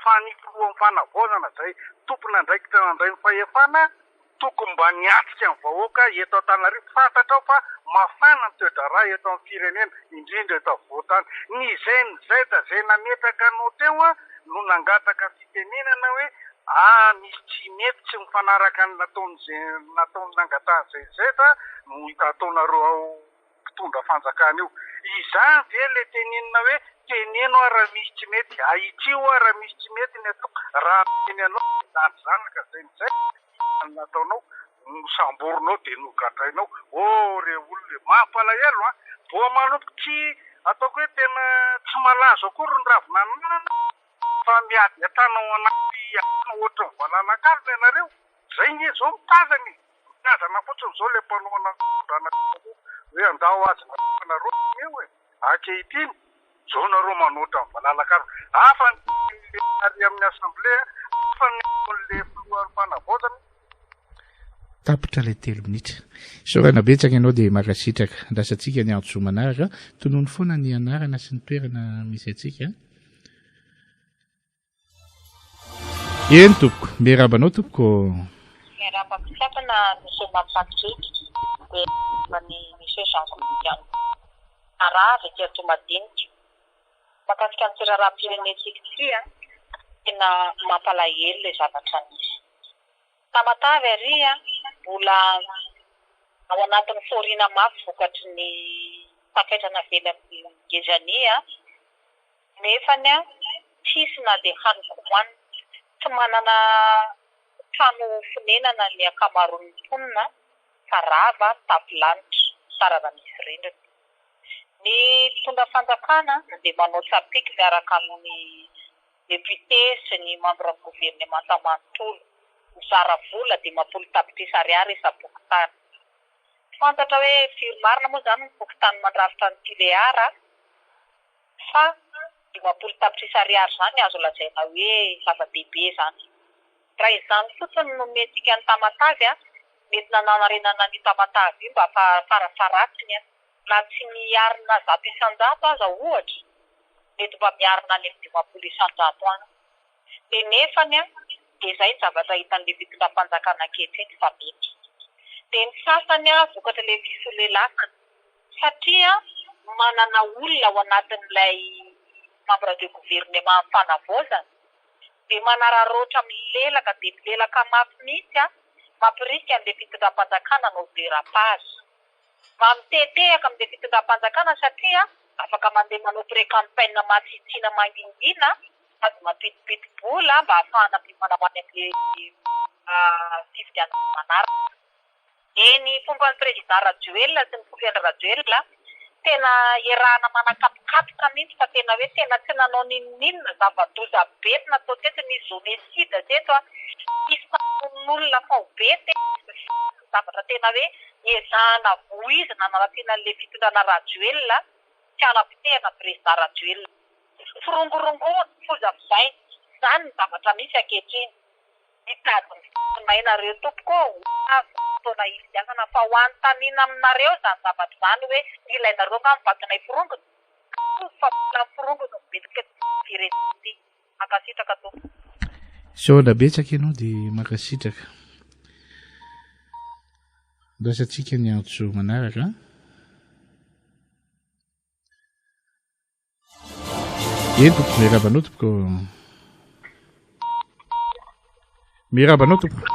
Fa ny filohan'ny fanavaozana izay tompon'andraikitra nandray ny fahefana tokony mba niatrika ny vahoaka eto Antananarivo. Fantatrao fa mafana ny toe-draharaha eto amin'ny firenena, indrindra eto afovoan-tany. Ny GNZ izay nametraka anao teo no nangataka fitenenana hoe ah misy tsy mety tsy mifanaraka ny nataon'ny nataon'ny nangatahan'ny GNZ no ataonareo ao mpitondra fanjakana io. Izany ve le tenenina hoe teneno aho raha misy tsy mety, ahitsio aho raha misy tsy mety ny ataoko, raha miteny anao ny zandry zanaka zay nizay inona no nataonao, nosamborinao dia nogadrainao, oh re olona e, mampalahelo an, vao manomboka tsy ataoko hoe tena tsy malazo akory ny ravina ananana fa miady hatrany ao anaty alina ohatry ny valalakalona ianareo, zay nge zao mitazana e. Mitazana fotsiny izao ilay mpanohana ny fitondrana teo aloha hoe andao azy nareo eo e! Ankehitriny izao nareo manoatra ny valalakarona. Hafa ny tenin'ilay ary amin'ny assemblée, hafa ny ataon'ilay filohan'ny fanavaozana. Tapitra ilay telo minitra. Isaorana betsaka ianao dia mankasitraka. Andrasantsika ny antso manaraka. Tonony foana ny anarana sy ny toerana misy antsika. Eny tompoko, miarahaba anao tompoko. Miarahaba am-pitiavana Monsieur Mamy Patrick, dia miarahaba an'i Monsieur Jean Claude ihany koa. Marary ity Antohomadinika. Mahakasika an'ity raharaham-pirenentsika ity an, tena mampalahelo ilay zavatra nisy. Tamatave ary an, mbola ao anatin'ny fahoriana mafy vokatry ny takaitra navelan'ny Ngezania an, Nefany tsisy na dia hanin-kohanina. Tsy manana trano fonenana ny ankamaroan'ny mponina fa rava tafo lanitra, sarara misy rindrina. Ny mpitondra fanjakana dia manao tsapiky miaraka amin'ny député sy ny membre ny governemanta manontolo. Mizara vola 50 tapitrisa ariary isam-pokontany. Tsy fantatra hoe firy marina moa izany ny fokontany mandrafitra an'i Tuléar. Fa 50 tapitrisa ariary izany azo lazaina hoe zava-dehibe izany. Raha izany fotsiny no nomentsika an'i Tamatave, mety nananarenana an'io Tamatave io mba farafaharatsiny na tsy miarina 100% aza ohatra, mety mba miarina any amin'ny 50% any. Dia nefany dia izay ny zavatra hitan'ilay fitondram-panjakana ankehitriny fa mety. Dia ny sasany vokatr'ilay fisolelafana satria manana olona ao anatin'ilay membre de gouvernement amin'ny fanavaozana dia manararaotra milelaka dia milelaka mafy mihitsy mampirisika an'ilay fitondram-panjakana hanao derapage. Mba mitetehaka amin'ilay fitondram-panjakana satria afaka mandeha manao pré-campaign matsitsiana mangingina sady mampidipidi-bola mba hahafahana miomana ho any amin'ilay fifidianana manaraka. Dia ny fomban'ny Président Rajoelina sy ny filoha Andry Rajoelina tena iarahana manakatokatoka mihitsy fa tena hoe tena tsy nanao n'inon'inona, zava-doza be no natao teto, nisy génocide teto, nisy famonoan'olona faobe teto, izany ny zavatra tena hoe ezahana voizina hanaratsiana an'ilay fitondrana Rajoelina sy hanapotehana ny Président Rajoelina. Firongorongoana, foza fizaina, izany ny zavatra misy ankehitriny. Mitady ny fatinay nareo tompoko ô, ho avy ny fotoana hifidianana fa ho anontaniana aminareo izany zavatra izany hoe ilainareo nga ny vatonay forongony? Tsarovy fa mbola ny forongony no betsaka eto amin'ity firenena ity. Mankasitraka tompoko. Misaotra betsaka ianao dia mankasitraka. Andrasantsika ny antso manaraka. Eny tompoko, miarahaba anao tompoko. Miarahaba anao tompoko.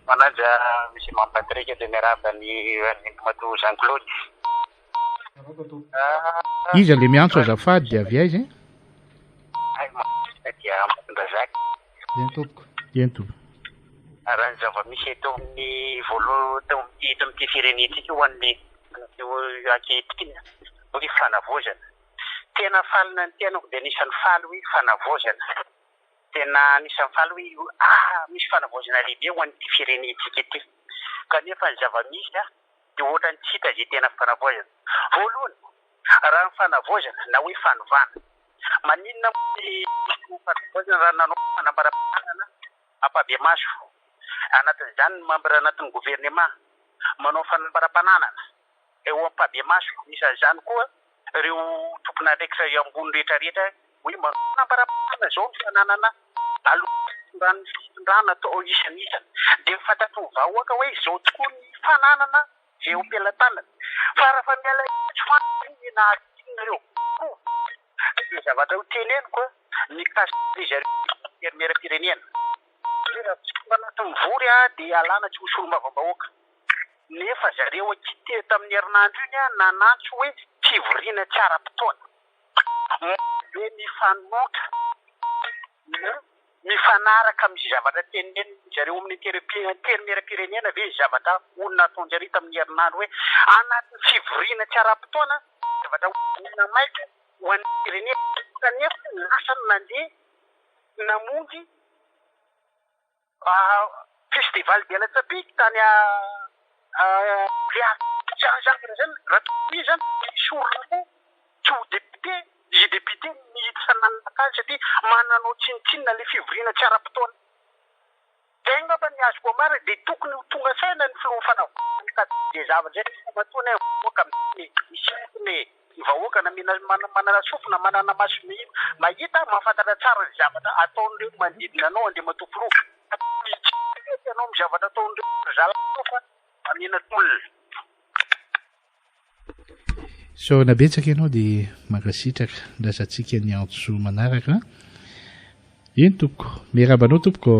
Manaja Monsieur Mamy Patrick dia miarahaba ny Andriamatoa Jean Claude. Iza le miantso azafady dia avy aiza e? Dia Ambatondrazaka. Eny tompoko. Eny tompoko. Raha ny zava-misy eto amin'ny voalohany eto amin'ity firenentsika ho an'ny ankehitriny hoe fanavaozana. Tena faly na ny tenako dia anisan'ny faly hoe fanavaozana. Tena anisan'ny faly hoe ah misy fanavaozana lehibe ho an'ity firenentsika ity. Kanefa ny zava-misy dia ohatran'ny tsy hita izay tena fanavaozana. Voalohany, raha ny fanavaozana na hoe fanovana, maninona moa ny fanavaozana raha nanao fanambaram-pananana ampahibemaso, anatin'izany ny membre anatin'ny gouvernement manao fanambaram-pananana eo ampahibemaso, anisan'izany koa ireo tompon'andraikitra eo ambony rehetra rehetra hoe manao fanambaram-pananana izao ny fananana alohan'ny fitondrana atao isan'isany dia fantatry ny vahoaka hoe izao tokoa ny fananana izay eo am-pelatanana fa raha fa miala eo tsy fantatra hoe na inona eo koa ny zavatra ho teneniko mikasika ry zareo antenimieram-pirenena raha tsy tonga anatin'ny mivory dia alana tsy ho solombavambahoaka. Nefa zareo akia teo tamin'ny herinandro iny nanantso hoe fivoriana tsy ara-potoana. Moa ve mifanotra na mifanaraka amin'izay zavatra tenenin zareo amin'ny antenimieram-pirenena ve ny zavatra ho nataon-jareo tamin'ny herinandro hoe anatin'ny fivoriana tsy ara-potoana zavatra ho maika ho an'ny firenena kanefa lasa nandeha namonjy Festival de Alatsapiky tany Toliara. Izany zavatra izany, raha tokony ho izy izany, esorina koa tsy ho député izay député niditra nanaraka azy satria mananao tsinontsinona ilay fivoriana tsy ara-potoana. Izay angamba ny azoko ambara dia tokony ho tonga saina ny filoha fanavaozana mikasika izay zavatra izay fa matoa anie vahoaka miteny e, misintona e, ny vahoaka na manana sofina, manana maso mahita, mahafantatra tsara ny zavatra ataon'ireo manodidina anao Andriamatoa Filoha. Tsy mety ianao amin'ny zavatra ataon'ireo ry zalahy ireo fa mamena tolona. Isaorana betsaka ianao dia mankasitraka. Andrasantsika ny antso manaraka. Eny tompoko. Miarahaba anao tompoko.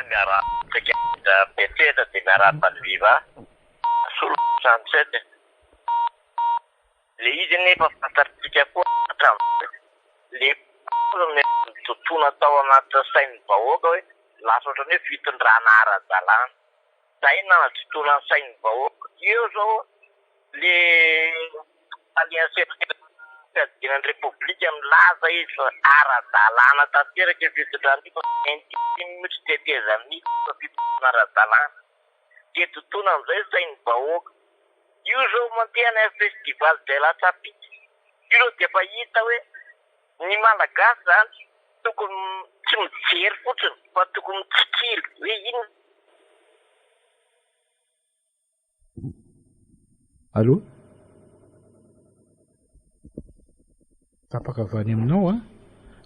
Miarahaba antsika rehetra dia miarahaba an'i Viva. Solo 67. Le izy anefa fantatsika koa hatramin'izay le nitontona tao anaty sain'ny vahoaka hoe lasa ohatran'ny hoe fitondrana ara-dalàna. Zay nanatontona ny sain'ny vahoaka. Eo zao le tale fiadiana ny repoblika milaza izy fa ara-dalàna tanteraka io fitondrana io fa intime mihitsy tetezamita fa fitondrana ara-dalàna. Dia tontona amin'izay ny sain'ny vahoaka. Io zao mandeha any amin'ny festival de la Tsapiky. Io aloha dia efa hita hoe ny Malagasy izany tokony tsy mijery fotsiny fa tokony mitsikilo hoe inona. Allô? Tapaka avy any aminao a.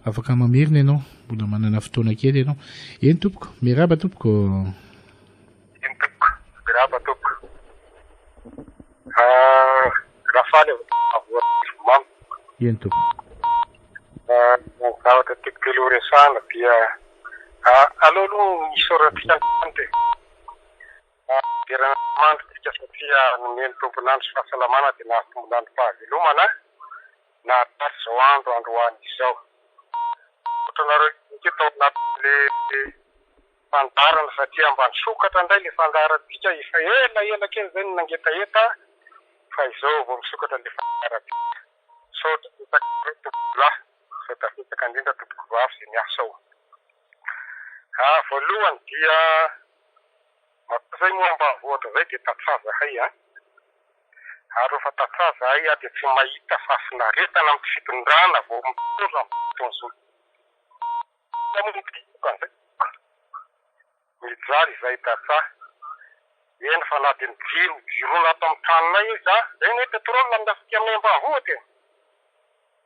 Afaka mamerina ianao, mbola manana fotoana kely ianao. Eny tompoko, miarahaba tompoko. Eny tompoko, miarahaba tompoko. Ah, Rafaly avy Arivonimamo. Eny tompoko. Ah, ny zavatra tiako kely ho resahana dia ah, aleo aloha isaorantsika Andriamanitra e. Dera an'Andriamanitra isika satria nomen'ny Tompon'andro sy fahasalamana dia nahazo tombon'androm-pahavelomana nahatratra izao andro androany izao. Misaotra anareo ihany koa tao anatin'ilay fandaharana satria mba nisokatra indray ilay fandaharantsika, efa ela ela kely izay no nangetaheta fa izao vao misokatra ilay fandaharantsika. Misaotra betsaka anareo tompokolahy, misaotra betsaka indrindra tompokovavy izay miasa ao. Voalohany dia Matoa zay moa ambanivohitra zay dia tantsaha zahay a! Ary rehefa tantsaha zahay a dia tsy mahita fahafinaretana amin'ny fitondrana vao mitondra amin'ny fotoana izao. Inona moa no tiako an'izay? Mijaly izahay tantsaha. Eny fa na dia ny jiro jiroana ato amin'ny tranonay aza, zay ny hoe pétrole no miasa aty aminay ambanivohitra e!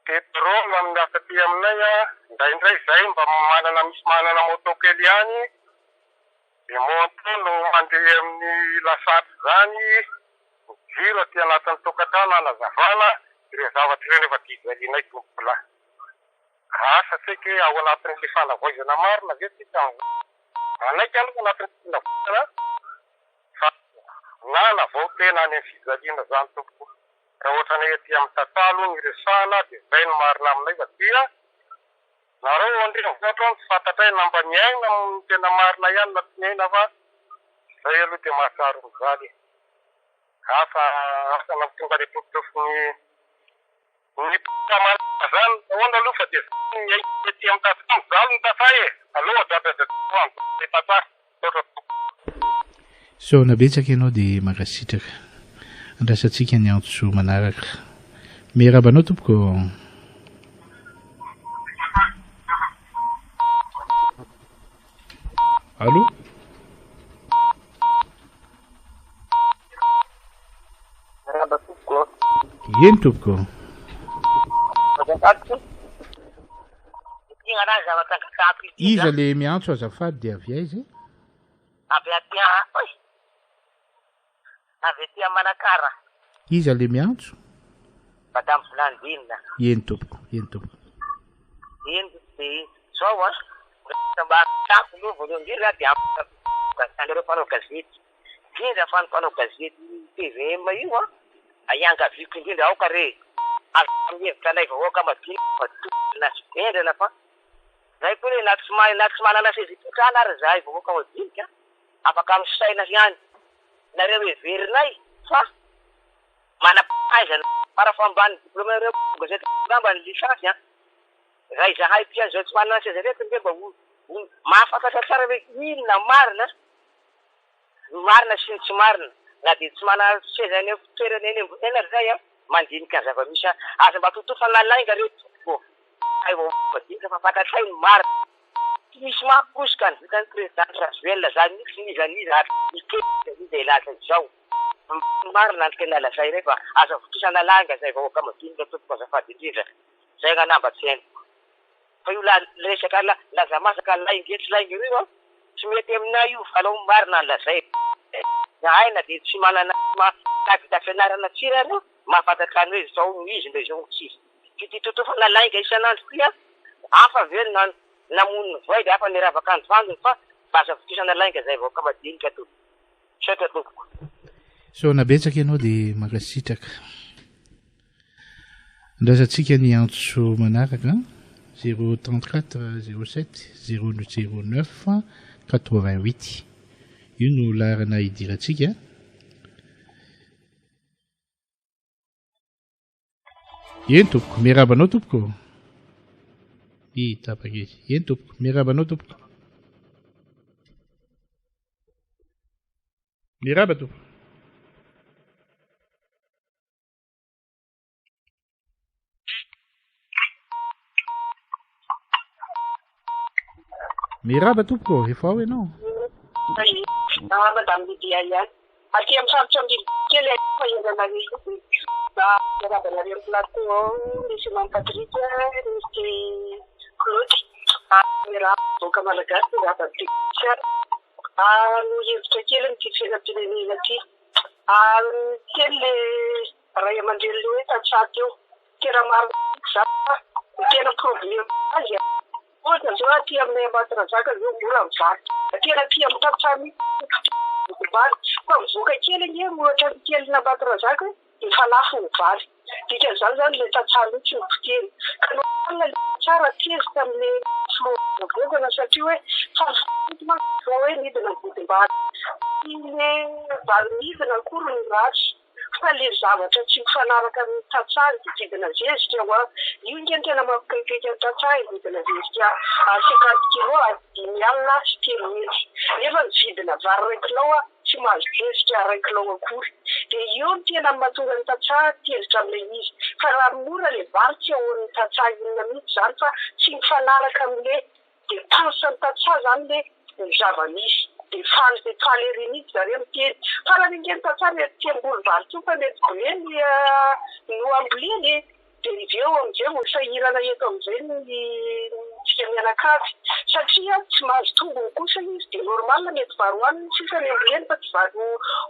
Pétrole no miasa aty aminay a, indraindray zahay mba manana misy manana moto kely ihany, Ny moto no mandeha amin'ny lasantsy izany, ny jiro aty anatin'ny tokantrano hanazavana ireo zavatra ireo nefa diesel-inay tompokolahy. Asa tsy haiko hoe ao anatin'ilay fanavaozana marina ve tsika amin'izao? Manaiky aloha anatin'ny fanavaozana fa na hanavao tena any amin'ny fijaliana izany tompoko. Raha ohatranay aty amin'ny tantsaha aloha no iresahana dia izay no marina aminay fa dia Nareo ao andrenivohitra ao no tsy fantatray na mba niaina ny tena marina ihany na tsy niaina fa zay aloha dia mahatsiaro mijaly e. Asa asa na ho tonga any am-pototofony ny mpamana zany ahoana aloha fa dia zany ny aina ety amin'ny tantsaha mijaly ny tantsaha e. Aleo adradradradrao ny tantsaha. Misaotra tompoko. Isaorana betsaka ianao dia mankasitraka. Andrasantsika ny antso manaraka. Miarahaba anao tompoko. Allô? Miarahaba tompoko. Eny tompoko. Azafady. Tiana zavatra angatahako indrindra. Iza le miantso azafady dia avy aiza e? Avy aty oy! Avy aty Manakara. Iza le miantso? Madame Blandine. Eny tompoko, eny tompoko. Eny dia zao an, mba tsako aloha voalohany indrindra dia anareo mpanao gazety, indrindra fa ny mpanao gazety tvm io an, iangaviako indrindra aoka re, aza mihevitra anay vahoaka madinika fa dondrona sy vendrana fa Zay koa re na tsy mahay na tsy manana seza hipetrahana ary zahay vahoaka madinika afaka misaina ihany. Nareo heverinay fa manam-pahaizana farafahambany diplôme nareo gazety angamba ny licence an. Raha izahay mpihaino izao tsy manana seza ireto nge mba ho mahafantatra tsara hoe inona marina ny marina sy ny tsy marina na dia tsy manana seza eny amin'ny fitoerana eny ambony eny ary zay an, mandinika ny zava-misy an, aza mba totofana lainga re tompoko ô, hay vao madinika fa fantatray ny marina, tsy misy mahakosoka ny vitan'ny président Rajoelina zany mihitsy n'iza n'iza ary mikely n'iza n'iza hilaza izao, ny marina no tena lazay re fa aza vokisana lainga zay vahoaka madinika tompoko azafady indrindra, zay nganamba tsy hainoko. Fa io resaka laza masaka lainga etsy lainga eroa io an, tsy mety aminay io fa aleo marina ny lazaina. Zahay na dia tsy manana mahavita fianarana firy ary mahafantatra ny hoe izao no izy na izao no tsy izy. F'ity totofana lainga isan'andro ity an, hafa ve ny namono ny voay dia hafa ny ravaka ny vandiny fa mba aza vokisana lainga izay vahoaka madinika tompoko. Misaotra tompoko. Isaorana betsaka ianao dia mankasitraka. Andraisantsika ny antso manaraka, 034 07 009 88. Io no laharana hidirantsika. Eny tompoko, miarahaba anao tompoko. I tapaka izy. Eny tompoko, miarahaba anao tompoko. Miarahaba tompoko. Miraba tompoko, efa ao ianao? Ah, Madame Lydia ihany. Aty amin'ny faritra Ambilobe kely fa ianareo io. Miarahaba anareo amin'ny plateau ao, Monsieur Mamy Patrick, Monsieur Claude. Miarahaba vahoaka malagasy, miarahaba ny teknisiana. Noho hevitra kely amin'ity fiainam-pirenena ity. Niteny le ray aman-dreny le hoe tantsaha teo. Tena marina mihitsy izany fa ny tena problème azy ohatra zao aty aminay Ambatondrazaka zao mbola mivarotra. Tena aty amin'ny tantsaha mihitsy ny vary. Fa mivoaka kely ange ohatra ny kelin'Ambatondrazaka efa lafo ny vary. Dikan'izany zany le tantsaha mihitsy no potehina. Ka normal le tantsaha raha tezitra amin'le filoha voalohana satria hoe faly manko zao hoe midina ny vidim-bary. Tsy le vary midina akory no ratsy. Fa le zavatra tsy mifanaraka amin'ny tantsaha ny vidina zezika hoa. Io nge no tena mampikaikaika ny tantsaha e, vidina zezika cinquante kilo a dimy alina sy telo hetsy. Nefa ny vidina vary iray kilao a tsy mahazo zezika iray kilao akory. De eo no tena mahatonga ny tantsaha tezitra amin'ilay izy. Fa raha mora le vary tsy ahoan'ny tantsaha inona mihitsy zany fa tsy mifanaraka amin'le Dépense ny tantsaha zany le ny zava-misy. De faly de faly ery mihitsy zareo miteny. Farany ange ny tantsaha mety tsy hamboly vary intsony fa mety blé no amboleny e. De avy eo amizay vao sahirana eto amizay ny tsika mianakavy. Satria tsy mahazo tombony kosa izy de normal mety vary hoaniny sisa ny amboleny fa tsy vary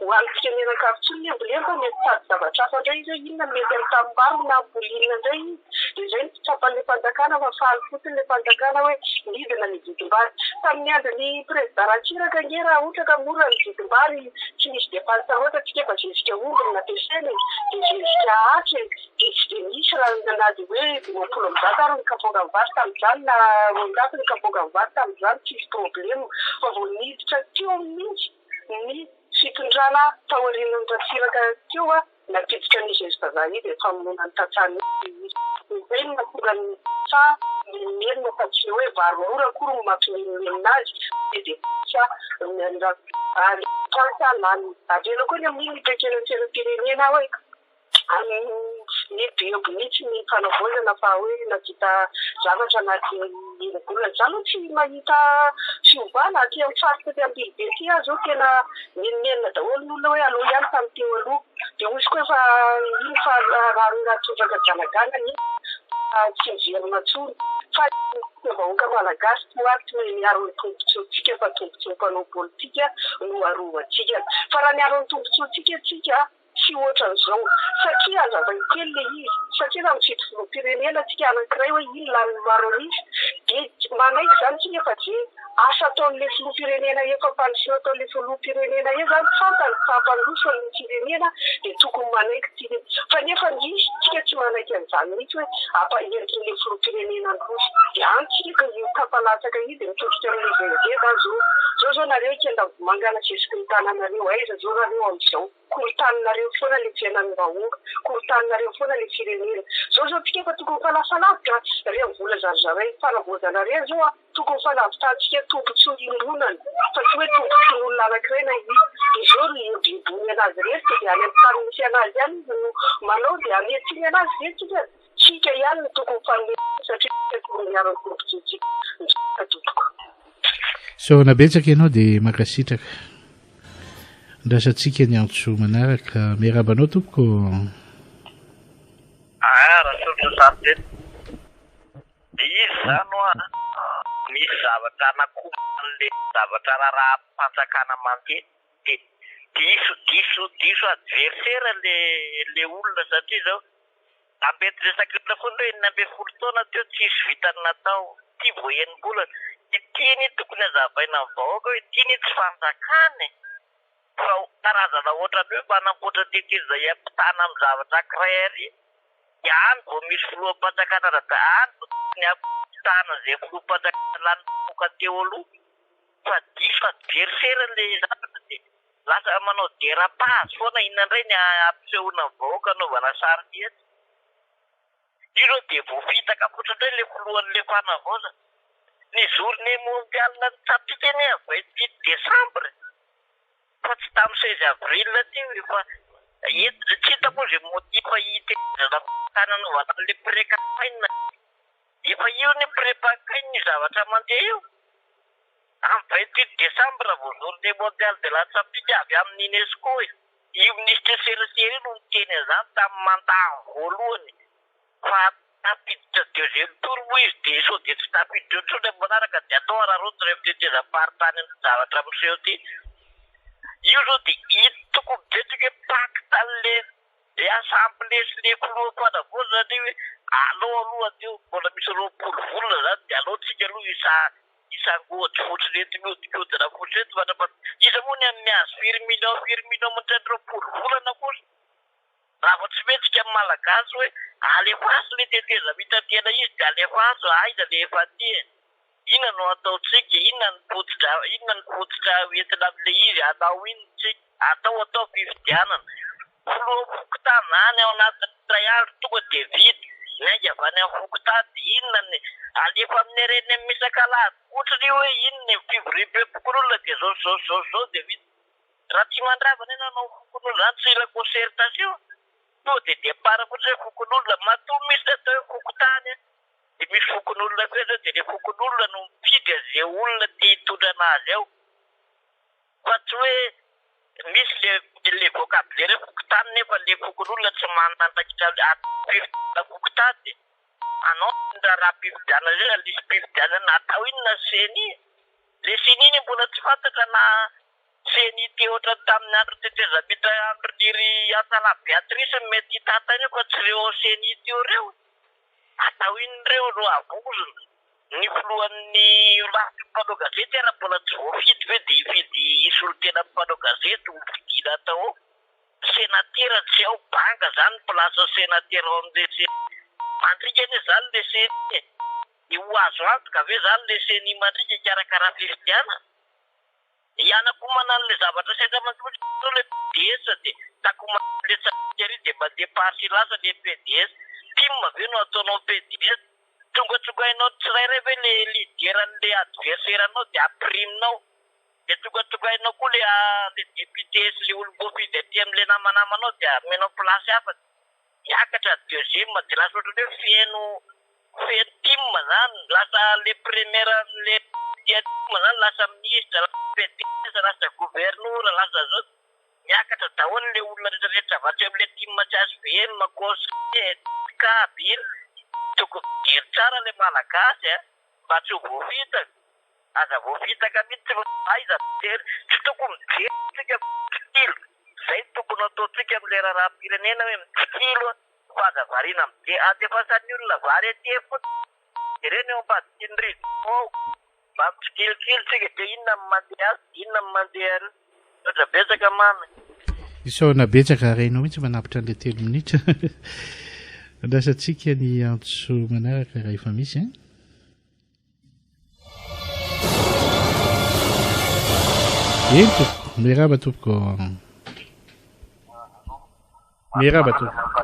hoanintsika mianakavy intsony ny amboleny fa mety mitady zavatra hafa indray izy hoe inona no mety amin'ny tanimbary na hamboly inona indray izy. De zay no tsapan'ilay fanjakana fa faly fotsiny ilay fanjakana hoe nidina ny vidim-bary. Tamin'ny andron'ny président Ratsiraka ange raha ohatra ka mora ny vidim-bary tsy nisy dépense loatra tsika fa zezika omby no nampiasaina e, dia zezika atra e, dia tsy dia nisy raha na dia hoe 150 ary ny kapoakan'ny vary tamin'izany na 200 ny kapoakan'ny vary tamin'izany tsisy problème fa vao niditra teo mihitsy ny fitondrana taorian'ny Ratsiraka teo a. Nampiditra an'i Jerzy Vazaha io dia famonoana ny tantsaha mihitsy ilay izy. Izay no mahatonga ny tantsaha mimenomenona fa tsy hoe vary mora akory no mampimenomenona azy fa dia tantsaha ary tantsaha lany. Averina koa ny amin'iny hipetrahana ny fiainam-pirenena hoe amin'ny bebo mihitsy ny fanavaozana fa hoe nahavita zavatra anatin'ny enim-bolana. Izaho aloha tsy mahita fiovana aty amin'ny faritra aty Ambilobe aty aho izao tena menomenona daholo ny olona hoe aleo ihany tamin'ny teo aloha. Dia hoy izy koa efa iny fa raha tondraka ganagana iny fa tsy miverina intsony. Fa ny vahoaka malagasy toa ahy tsy mahay miaro ny tombotsoantsika fa tombotsoa mpanao politika no arovantsika. Fa raha miaro ny tombotsoantsika tsika tsy ohatran'izao. Satria hazavaiko kely ilay izy, satria raha mifidy filoham-pirenena tsika anankiray hoe iny lanin'ny maro an'isa dia manaiky izany tsika fa ze asa ataon'ilay filoham-pirenena eo fampandrosoana ataon'ilay filoham-pirenena eo izany fantany fa hampandroso an'ilay firenena dia tokony manaiky tsika. Fa nefa indrisy tsika tsy manaiky an'izany mihitsy hoe ampa entin'ilay filoham-pirenena handroso. Dia any tsika ka io tafalatsaka io dia mitodika amin'ilay izay ngeda zao. Zao zao nareo kenda vomanga nasesiky ny tananareo aiza zao nareo amin'izao. Korontaninareo foana le fiainan'ny vahoaka, korontaninareo foana le firenena. Zao zao tsika efa tokony efa lasa lavitra reny vola zarizarain'ny fanavaozana reny zao a, tokony efa nahavitantsika tombotsoa iombonana fa tsy hoe tombotsoan'olona anakiray na iza. De zao ry hieboebony anazy rery to de any amin'ny tany misy anazy any izy no manao de hametriny anazy ve tsika? Tsika ihany no tokony mifanome satria tsika tokony miaro ny tombotsoantsika. Misaotra tompoko. Isaorana betsaka ianao dia mankasitraka. Andrasantsika ny antso manaraka. Miarahaba anao tompoko. Ah, Rasolotra Sartety. Le izy zany hoa, misy zavatra anakoman'le zavatra raharaham-panjakana mandeha de diso diso diso adversaire le le olona satria zao Ambety resaka olona foana hoe 16 taona teo tsisy vitany natao, ity vao enim-bolana. Ity anie tokony hazavaina amin'ny vahoaka hoe ity anie tsy fanjakana e! Fa karazana ohatran'ny hoe manamboatra teteza hiampitana amin'ny zavatra ankiray ary dia any vao misy filoham-panjakana ara-dalàna, any vao tokony hampitana izay filoham-panjakana lany vahoaka teo aloha fa diso adversaire ilay zavatra dia Lasa manao derapage foana inona indray ny hampisehoana ny vahoaka anaovana sarimihetsika. Io zao dia voafitaka fotsiny indray ilay filohan'ilay fanavaozana. Ny journée mondiale ny tsapiky anie 28 décembre fa tsy tamin'ny 16 avril teo efa eto tsy hitako hoe izay motif hitezana fanjakana anaovana an'ilay pré-campagne. Efa io anie pré-campagne io zavatra mandeha io. Amin'ny 28 décembre vao journée mondiale de la tsapiky avy amin'ny Unesco e. Io minisitry ny serasera io no niteny an'izany tamin'ny mandat-ny voalohany fa tafiditra deuxième tour moa izy dia sao dia tsy tafiditra eo intsony amin'ny manaraka dia atao araraoty rehefa tetezam-paritany amin'ity zavatra miseho ity. Io izao dia hita tokony mijery hoe pacte an'le le assemblée sy le filoham-panavaozana io hoe alao aloha teo mbola misy 20 volana izany dia alao tsika aloha isa Isangohatra fotsiny eto mihodinkodina fotsiny eto fa iza moa ny hanome azy firy million firy million mandritra ny 20 volana kosa? Raha vao tsy mendrika ny Malagasy hoe alefaso le tetezamita tena izy dia alefaso aiza le efa aty e! Inona no ataontsika? Inona ny fototra inona ny fototra hoentina amle izy? Hanao inona tsika? Atao atao fifidianana. Filoha fokontany any ao anatin'ny iray andro tonga dia vita. Miainga avy any amin'ny fokontany dia inona ny alefa amin'ny rnm isak'alahady fotsiny io hoe inona ny fivoriambe-pokonolona dia zao sy zao sy zao sy zao dia vita. Raha tsy mandrava anie nanao fokonolona izany tsy hila concertation. Tonga dia départ fotsiny hoe fokonolona. Matoa misy ny atao hoe fokontany dia misy fokonolona koa izao dia ilay fokonolona no mifidy an'izay olona te hitondra an'azy ao. Fa tsy hoe misy le le vocabulaire hoe fokontany nefa le fokonolona tsy manana andraikitra fifidianana fokontany dia manao ny raharaham-pifidianana zay na lisi-pifidianana atao inona ceni e? Le ceni anie mbola tsy fantatra na ceni teo ohatran'ny tamin'ny andro tetezamita andron'iry Antsalahy Beatrice no mety hitantana io fa tsy reo ceni teo reo e! Atao inona ireo no havozona? Ny filohan'ny holafitry ny mpanao gazety ary mbola tsy voafidy ve dia hifidy hisolo tena ny mpanao gazety ho fidiana atao ao? Senatera tsy ao, banga zany ny place ny senatera ao amin'le ceni. Mandriaka anie zany le ceni e! Dia ho azo antoka ve zany le ceni mandriaka hikarakara fifidianana? Hianakomana an'ilay zavatra sendra mandoatra zao le pds de takomana le tsapiky ary de mandeha par sy lasa le pds tim ve no ataonao pds tongatongainao tsirairay ve le leader an'le adversaire anao de ampiриminao de tongatongainao koa le le député sy le olom-boafidy aty amle namanamanao de amenao place hafa Miakatra deuxième de lasa ohatran'ny hoe feno feno team zany, lasa le première amle team zany lasa ministre, lasa PDS, lasa governora, lasa zao, miakatra daholo le olona rehetra rehetra avy aty amle team tsy HVM, conseiller, cab, ino, tokony mijery tsara le malagasy a, mba tsy ho voafitaka. Aza voafitaka mihitsy fa aiza mijery, tsy tokony mijery tsika fa mitsikilo, zay no tokony ataontsika amle raharaham-pirenena hoe mitsikilo fa aza variana mijery, andefasan'ny olona vary aty fotsiny, jereo ny eo ambadiky ny rideau ao, mba mitsikilokilo tsika de inona no mandeha ato, inona no mandeha ary, misaotra betsaka mamy. Isaorana betsaka ary hainao mihitsy manapitra an'ilay telo minitra. Andrasantsika ny antso manaraka raha efa misy an. Eny tompoko, miarahaba tompoko. Miarahaba tompoko.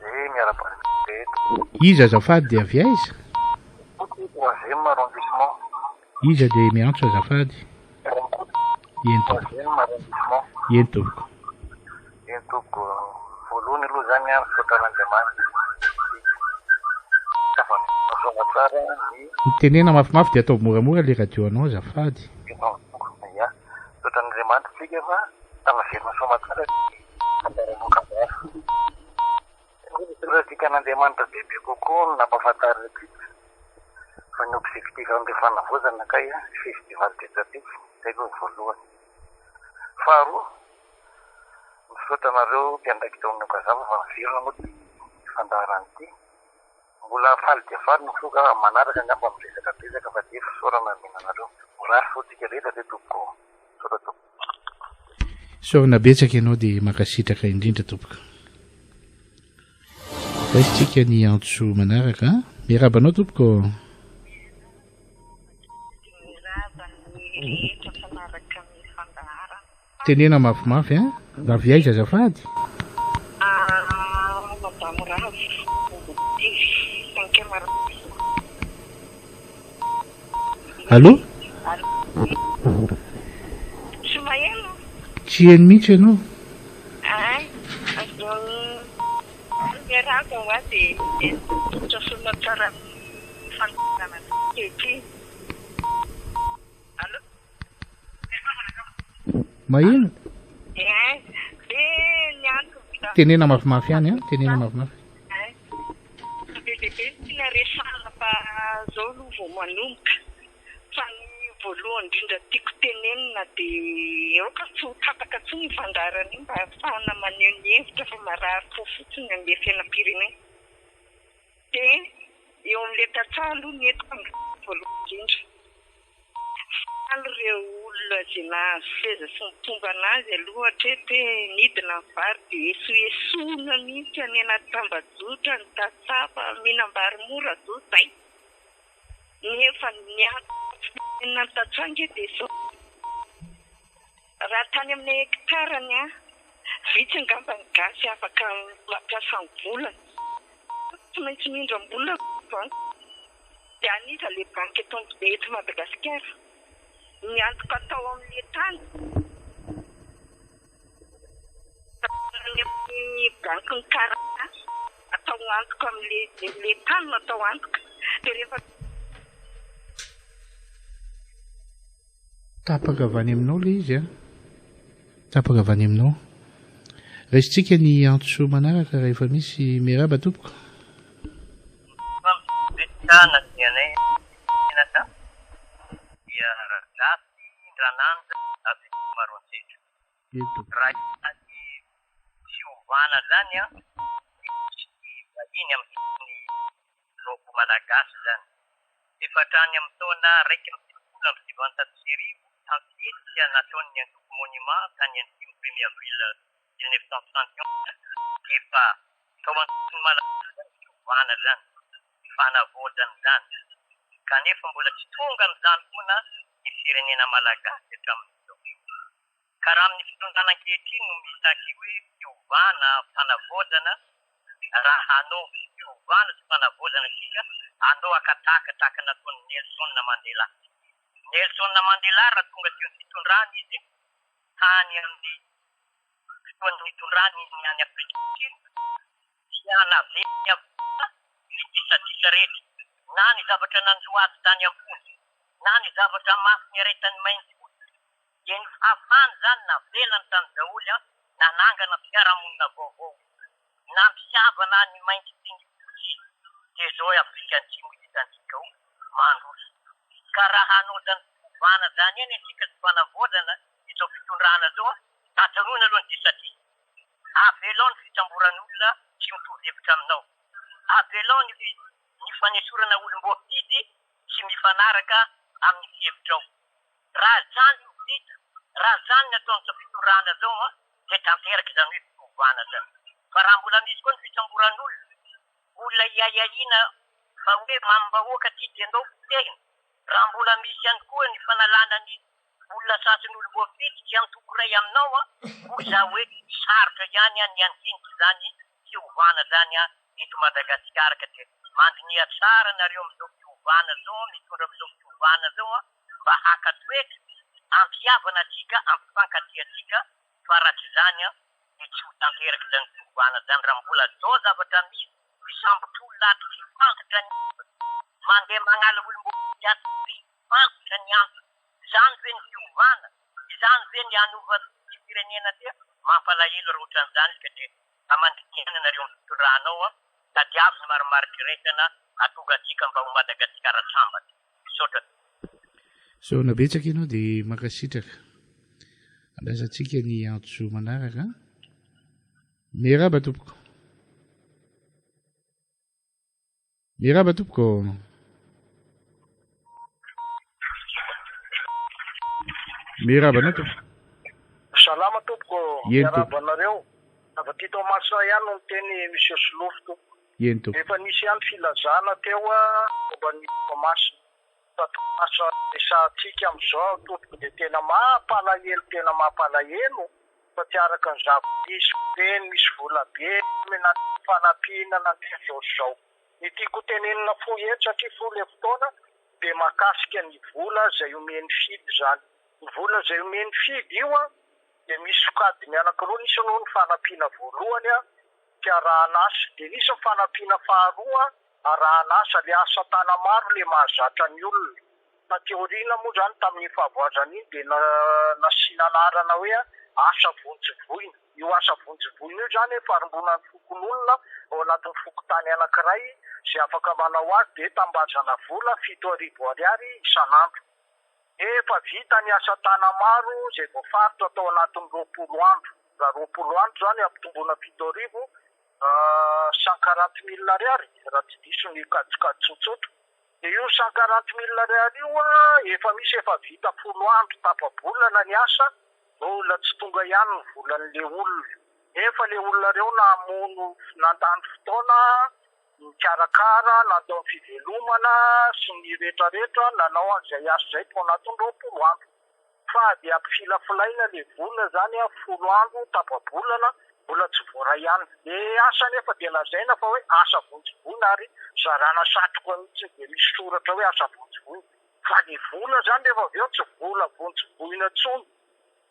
Eh, miarahaba rehetra. Iza azafady dia avy aiza? Troisième arrondissement. Iza dia miantso azafady? Eny tompoko. Troisième arrondissement. Eny tompoko. Eny tompoko, voalohany aloha izany an, misaotra an'Andriamanitra tafavoaka tsara ny. Mitenena mafimafy dia ataovy moramora le radio anao azafady. Ya, misaotra an'Andriamanitra isika fa tafaverina soamatsara ny fandaharan'Okambara. Misaotra antsika an'Andriamanitra bebe kokoa no nampahafantariny antsika fa ny objectif amin'ilay fanavaozana kay festival de tsapiky, izay aloha ny voalohany. Faharoa, misaotra anareo mpiandraikitra ao amin'ny Okazava fa miverina moa ity fandaharana ity. Mbola faly dia faly ny foko amin'ny manaraka angamba miresaka betsaka fa dia fisaorana nomena anareo. Mirary soa antsika rehetra re tompoko ô. Misaotra tompoko. Isaorana betsaka ianao dia mankasitraka indrindra tompoko. Raisintsika ny antso manaraka. Miarahaba anao tompoko. Miarahaba ny rehetra mpanaraka ny fandaharana. Tenena mafimafy an! Avy aiza azafady? Madame Ravo, Amboditsiry, cinquième arrondissement. Allô? Allô? Tsy maheno? Tsy heno mihitsy ianao. Ay, miarahaba ho ahy dia tolotra soa tsara amin'ny fandaharana ankehitriny. Maheno? Ein, dia ny antony. Tenena mafimafy ihany an, tenena mafimafy. Ein, be dia be ny tiana resahana fa zao aloha vao manomboka. Fa ny voalohany indrindra tiako tenenina dia aoka tsy ho tapaka intsony io fandaharana io mba ahafahana maneho ny hevitra fa marary fo fotsiny amin'ilay fiainam-pirenena. Dia eo amin'ilay tantsaha aloha ny entiko amin'ny voalohany indrindra. Faly ireo olona izay nahazo seza sy nipomba an'azy aloha hatreto hoe nidina ny vary dia esoesoina mihitsy any anaty tambajotra ny tantsaha fa mihinam-bary mora zao zay. Nefa ny antony tsy nenina ny tantsaha ange dia izao, raha tany amin'ny hectare-ny an, vitsy angamba ny gasy afaka mampiasa ny volany, tsy maintsy mindram-bola ny banky, dia an'iza ilay banky eto eto Madagasikara? Ny antoka atao amin'ilay tany? Any amin'ny banky ny karana atao antoka amin'ilay tany no atao antoka. Dia rehefa. Tapaka avy any aminao ilay izy an. Tapaka avy any aminao. Raisintsika ny antso manaraka rehefa misy miarahaba tompoko. Betsaka nasianay menaka dia Ragasy Ndranandra avy eto Maroantsetra. Raha izany fiovana izany an, dia misy vahiny amin'ny logo malagasy izany. Efa hatrany amin'ny taona 1971 tamin'ny hetsika nataon'ny antoko Monument tany Antimo premier avril 1971 dia efa tao an-tsain'ny Malagasy izany fiovana izany, fanavaozana izany. Kanefa mbola tsy tonga amin'izany foana ny firenena malagasy hatramin'izao. Ka raha amin'ny fitondrana ankehitriny no mitaky hoe fiovana, fanavaozana, raha hanao fiovana sy fanavaozana isika, andao haka tahaka tahaka nataon'i Nelson Mandela. Nelson Mandela raha tonga teo amin'ny fitondrana izy, tany amin'ny fotoana nitondrany ny any Afrika Atsimo, dia naveriny avokoa ny disadisa rehetra, na ny zavatra nanjo azy tany am-ponja, na ny zavatra mafy niaretan'ny mainty hoditra. Dia ny fahafahany izany navelany tany daholo an, nanangana fiarahamonina vaovao izy, nampihavana ny mainty sy ny fotsy, dia izao i Afrika Atsimo hitantsika ao mandroso. Ka raha hanao izany fiovana izany ihany isika sy fanavaozana izao fitondrana izao an, ajanony aloha ny disadisa, avelao ny fisamboran'olona tsy mitovy hevitra aminao, avelao ny ny fanesorana olom-boafidy tsy mifanaraka amin'ny fihevitrao. Raha izany no vita, raha izany ny ataon'izao fitondrana izao an, dia tanteraka izany hoe fiovana izany. Fa raha mbola misy koa ny fisamboran'olona, olona hiahiahiana fa hoe mamim-bahoaka ity dia ndao potehina, raha mbola misy ihany koa ny fanalana ny olona sasany olom-boafidy tsy antoko iray aminao an, hoy za hoe sarotra ihany an ny handinika izany fiovana izany an eto Madagasikara ka dia mandiniha tsara nareo amin'izao fiovana izao, mitondra amin'izao fiovana izao an. mba haka toetra, hampihavana antsika, hampifankatia antsika, fa raha tsy izany an, dia tsy ho tanteraka izany fiovana izany, raha mbola zao zavatra misy, misambotr'olona ato tsy fantatra ny antony, mandeha magnala olom-boafidy ato tsy fantatra ny antony, izany ve ny fiovana, izany ve ny hanova ty firenena ty, mampalahelo raha ohatran'izany izy ka dia mba mandiniha nareo amin'ny fitondrana ao an, tadiavo ny marimaritra iraisana hatonga antsika mba ho Madagasikara sambatra. Misaotra tompoko. Isaorana betsaka ianao dia mankasitraka. Andraisantsika ny antso manaraka. Miarahaba tompoko. Miarahaba tompoko. Miarahaba anao tompoko. Salama tompoko. Miarahaba anareo. Avy aty Toamasina ihany no miteny Monsieur Solofo tompoko. Eny tompoko. Efa nisy ihany filazana teo momba ny Toamasina. Fa Toamasina resahantsika amin'izao tompoko dia tena mampalahelo tena mampalahelo fa tsy araka ny zava-misy ireny misy vola be na fanampiana na ny izao sy izao. Ny tiako ho tenenina fohy eto satria fohy ilay fotoana dia mahakasika ny vola izay omen'ny fidy izany. Ny vola izay omen'ny fidy io dia misy sokajiny anankiroa, nisy aloha ny fanampiana voalohany fiarahan'asa. Dia nisy ny fanampiana faharoa arahan'asa, ilay asa tanamaro ilay mahazatra ny olona. Taty aoriana moa izany tamin'iny fahavoazana iny dia nasiana anarana hoe asa vonjy voina. Io asa vonjy voina io izany farimbonan'ny fokonolona ao anatin'ny fokontany anankiray izay afaka manao azy dia tambazana vola 7000 ariary isan'andro. Efa vita ny asa tana-maro izay voafaritra tao anatin'ny 20 andro. Raha 20 andro izany ampitomboina 7000, cent quarante mille ariary raha tsy diso ny kajikajy tsotsotra. Dia io cent quarante mille ariary io efa misy efa vita folo andro tapa-bolana ny asa, mbola tsy tonga ihany ny volan'le olona. Nefa le olona reo namono nandany fotoana nikarakara, nandao ny fivelomana sy ny retraretra nanao an'izay asa izay tao anatin'ny 20 andro. Fa dia ampifilafilaina le vola zany an, folo andro, tapa-bolana, mbola tsy voaray ihany. Le asa anefa dia lazaina fa hoe asa vonjy voina ary zarana satroka mihitsy dia misy soratra hoe asa vonjy voina. Fa le vola zany rehefa avy eo tsy vola vonjy voina intsony.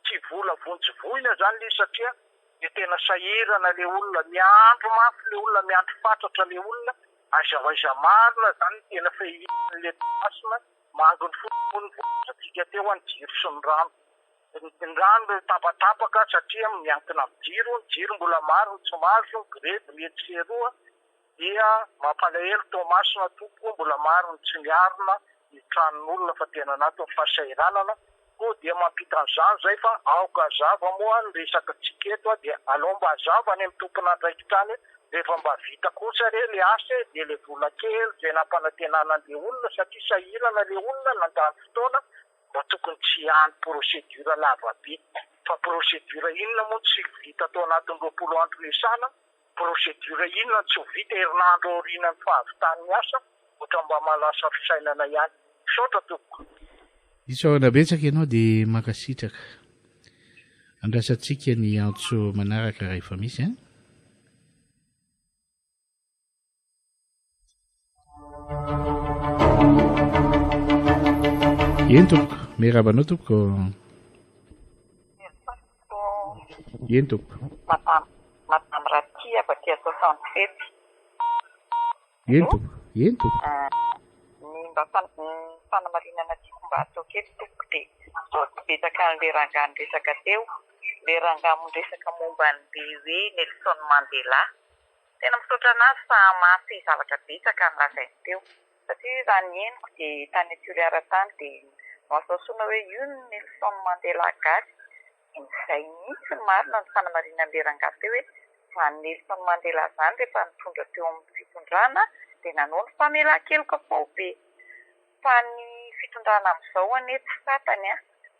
Tsy vola vonjy voina zany le izy satria dia tena sahirana le olona, miandry mafy le olona, miandry fatratra le olona, aiza ho aiza marina zany ny tena fehian'le Toamasina. Manginy fotsiny moa ny voalazantsika teo ny jiro sy ny rano. Ny rano ireo tapatapaka satria miankina amin'ny jiro, ny jiro mbola maro ny tsy mahazo, ny grevy ny etsy sy eroa dia mampalahelo Toamasina tompoko mbola maro ny tsy miarina ny tranon'olona fa tena anatin'ny fahasahiranana koa dia mampita an'izany izay fa aoka hazava moa ny resaka tsika eto dia alao mba hazava any amin'ny tompon'andraikitra any Rehefa mba vita kosa re le asa e, dia le vola kely zay nampanantenana anle olona satria sahirana le olona nandany fotoana mba tokony tsy hiany procédure lava be. Fa procédure inona moa no tsy vita tao anatin'ny 20 andro niasana, procédure inona no tsy ho vita herinandro aorianan'ny fahavitan'ny asa, ohatran'ny mba mahalasa fisainana ihany. Misaotra tompoko. Isaorana betsaka ianao dia mankasitraka. Andrasantsika ny antso manaraka raha efa misy an. Eny tompoko, miarahaba anao tompoko. Eny tompoko. Madame, Madame Ratia avy aty 67. Eny tompoko, eny tompoko. Ny mba fanamarinana tiako mba atao kely tompoko dia sao tsy betsaka an'ilay rangahy niresaka teo, ilay rangahy miresaka momba an'ilay hoe Nelson Mandela. Tena misaotra an'azy fa mahafehy zavatra betsaka ny lazainy teo. Satria raha ny henoko dia tany Toliara tany dia nohasohasoana hoe io ny Nelson Mandela gasy. Izay mihitsy ny marina ny fanamarinan'ilay rangahy teo hoe izany Nelson Mandela izany rehefa nitondra teo amin'ny fitondrana dia nanao ny famelan-keloka faobe. Fa ny fitondrana amin'izao anie tsy fantany an,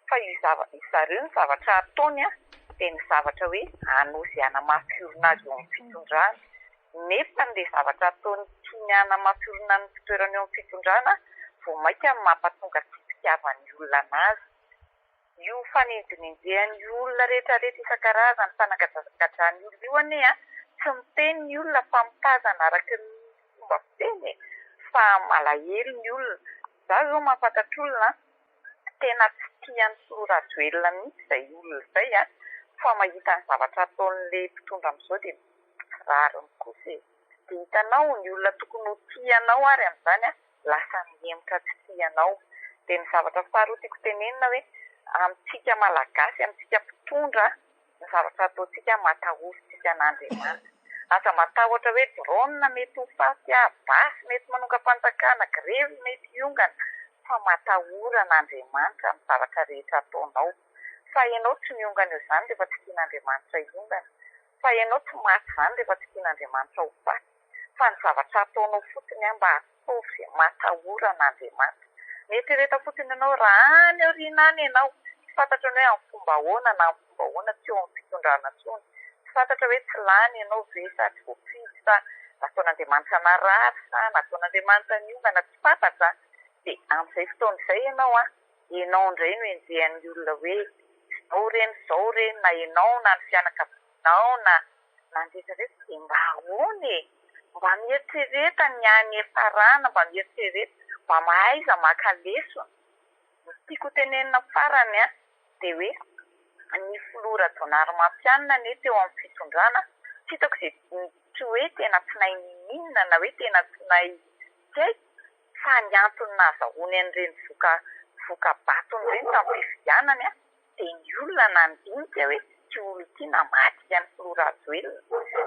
fa io zava, zareo ny zavatra ataony an dia ny zavatra hoe hanao izay hanamafy orina azy eo amin'ny fitondrana. Nefa ilay zavatra ataony tiany hanamafy orina ny fitoerany eo amin'ny fitondrana vao mainka mampatonga tsy fitiavan'ny olona an'azy. Io fanenjinenjehan'ny olona rehetra rehetra isan-karazany, fanagadragadran'ny olona io anie an, tsy miteny ny olona fa mitazana araka ny fomba fiteny e, fa malahelo ny olona. Za zao mahafantatra olona an, tena tsy tia an'i Filoha Rajoelina mihitsy izay olona izay an, fa mahita ny zavatra ataon'ilay mpitondra amin'izao dia tsy rariny kosa e. Dia hitanao, ny olona tokony ho tia anao ary amin'izany an, lasa mihemotra tsy tia anao. Dia ny zavatra faharoa tiako tenenina hoe amintsika Malagasy, amintsika mpitondra, ny zavatra ataontsika matahorintsika an'Andriamanitra. Aza matahotra hoe drone mety ho faty aho, basy mety manongam-panjakana, grevy mety hiongana, fa matahora an'Andriamanitra amin'ny zavatra rehetra ataonao. Fa ianao tsy miongana eo izany rehefa tsy tian'Andriamanitra hiongana. Fa ianao tsy maty izany rehefa tsy tian'Andriamanitra ho faty. fa ny zavatra ataonao fotsiny an mba ataovy matahora an'Andriamanitra. Mieritrereta fotsiny ianao raha any aoriana any ianao, tsy fantatra ny hoe amin'ny fomba ahoana na amin'ny fomba ahoana tsy eo amin'ny fitondrana intsony, tsy fantatra hoe tsy lany ianao ve sa tsy voafidy sa nataon'Andriamanitra narary sa nataon'Andriamanitra niongana, tsy fantatra, dia amin'izay fotoana izay ianao an, ianao indray no enjehan'ny olona hoe izao re ny izao re na ianao na ny fianakavianao na Nandritra reto dia mba ahoana e? Mba mieritrereta ny any hiafarana, mba mieritrereta, mba mahaiza maka lesona. Ny tiako ho tenenina farany an, dia hoe ny filoha Rajaonarimampianina anie teo amin'ny fitondrana, tsy hitako izay tsy hoe tena tsy nahay niniana na hoe tena tsy nahay tsy haiko. Fa ny antony nahazahoany an'ireny voka voka-batony ireny tamin'ny fifidianany dia ny olona nandinika hoe ity olona ity namadika ny filoha Rajoelina.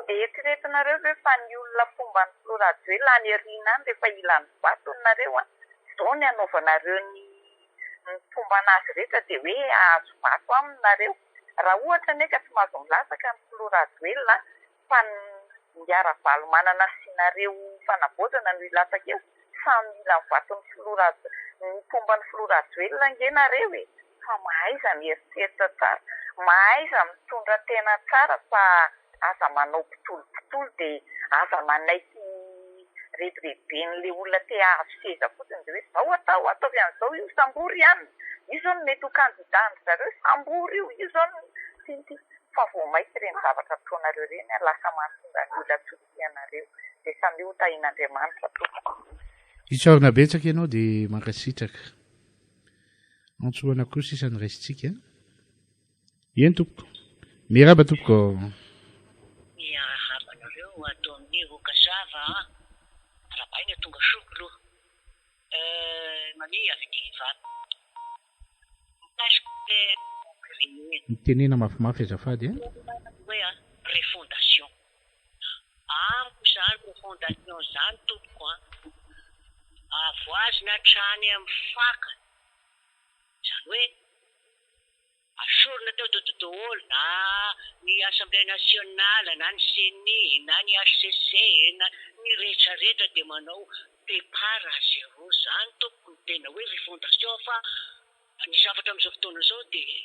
Dia eritreretinareo ve fa ny olona mpomba ny filoha Rajoelina any aoriana any rehefa hila ny vatony nareo an, izao ny hanaovanareo ny ny mpomba anazy rehetra dia hoe hahazo vato aminy nareo. Raha ohatra anie ka tsy mahazo milatsaka ny filoha Rajoelina fa ny Ingahy Ravalomanana sy nareo fanavaozana no hilatsaka eo, samy mila ny vaton'ny filoha Rajo, ny mpomba ny filoha Rajoelina ange nareo e! Fa mahaiza mieritreritra tsara, mahaiza mitondra tena tsara fa aza manao mpitolopitolo dia aza manaiky rebireben'le olona te hahazo seza fotsiny dia hoe zao atao, ataovy an'izao io, sambory ihany, io zao no mety ho candidat-ndry zareo, sambory io, io zao no ty ty. Fa vao maika ireny zavatra ataonareo ireny an, lasa mahatonga ny olona tsy ho tia anareo. Dia samia ho tahian'Andriamanitra tompoko. Isaorana betsaka ianao dia mankasitraka. Antsoana koa sisa ny raisintsika. Eny tompoko. Miarahaba tompoko. Miarahaba anareo ato amin'ny Rokazava a! Arahabaina tonga soa k'lou. Euh, Mamie avy aty Ivato. Mikasika ilay Mitenena mafimafy azafady a. Hoe a, refondation. Amiko izany refondation izany tompoko a, avoazina hatrany amin'ny fakany. Izany hoe Asorina teo dododôholo na ny Assemblée nationale na ny ceni na ny HCC na ny rehetra rehetra dia manao départ à zéro zany tompoko ny tena hoe refondation fa ny zavatra amin'izao fotoana izao dia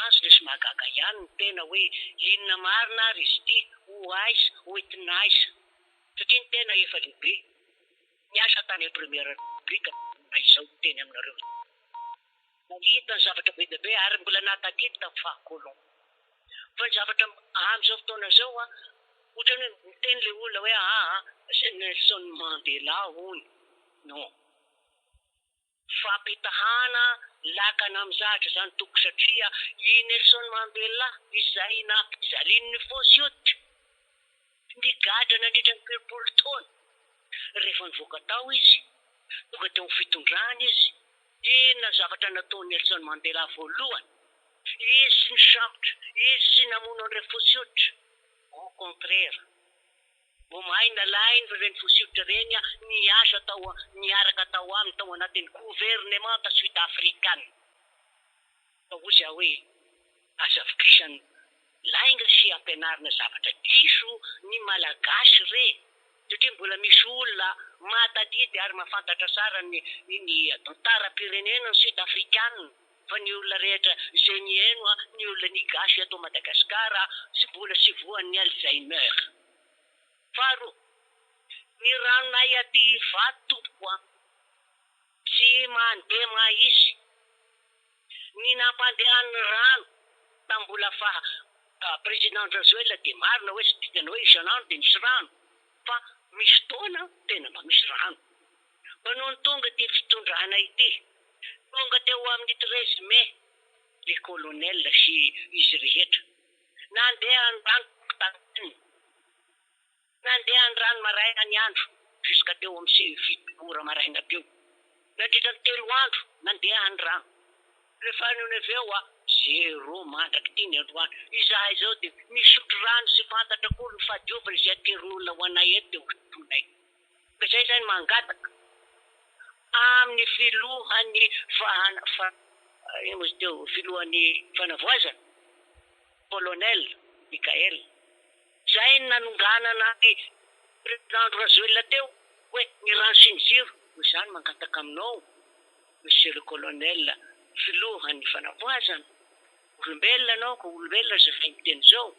azona sy mahagaga ihany ny tena hoe inona marina ary izy ity ho aiza ho entina aiza satria ny tena efa lehibe niasa tany première république na izao teny aminareo izao. Nahita ny zavatra be dia be ary mbola nahatadidy tamin'ny faha colon. Fa ny zavatra amin'izao fotoana izao an, ohatran'ny hoe miteny ilay olona hoe aa c'est Nelson Mandela hono. Non. Fampitahana lakana amin'ny zahatra izany tompoko satria i Nelson Mandela izay nampijalian'ny fotsy hoditra, nigadra nandritra ny 30 taona. Rehefa nivoaka tao izy, tonga teo amin'ny fitondrana izy, Inona ny zavatra nataon'i Nelson Mandela voalohany? Izy tsy nisambotra, izy tsy namono an'ireo fotsy hoditra. Au contraire, vao mahay nalainy ireny fotsy hoditra ireny niasa tao, niaraka tao aminy tao anatin'ny governemanta sud afrikana. Fa hozy aho hoe, aza vokisan'ny lainga sy ampianarina zavatra diso ny Malagasy re! Satria mbola misy olona mahatadidy ary mahafantatra tsara ny ny tantaram-pirenena ny Sud Afrikana fa ny olona rehetra izay miheno ny olona ny gasy eto Madagasikara tsy mbola tsy voan'ny Alzheimer. Faharoa, ny ranonay aty Ivato tompoko an! Tsy mandeha mahisy. Ny nampandeha ny rano tamin'ny mbola faha Président Rajoelina dia marina hoe tsy dikany hoe isan'andro dia misy rano fa misy fotoana tena mba misy rano. Fa nony tonga ity fitondrana ity, tonga teo amin'ny 13 mai le colonel sy izy rehetra, nandeha ny rano tany. Nandeha ny rano maraina ny andro jusqu'à teo amin'ny se fito ora maraina teo. Nandritra ny telo andro nandeha ny rano. Rehefa nony avy eo a, zéro mandrak'ity ny androany. Izahay izao dia misotro rano tsy fantatra akory ny fahadiovany izay aterin'olona ho anay eto dia hosotroinay. Ka izay izany mangataka amin'ny filohan'ny fahana fa inona moa izy teo, filohan'ny fanavoazana, colonel Mickaël. Zay ny nanonganana ny Président Andry Rajoelina teo hoe ny rano sy ny jiro, noho izany mangataka aminao Monsieur le Colonel filohan'ny fanavoazana, olombelona ianao ka olombelona izao fay miteny izao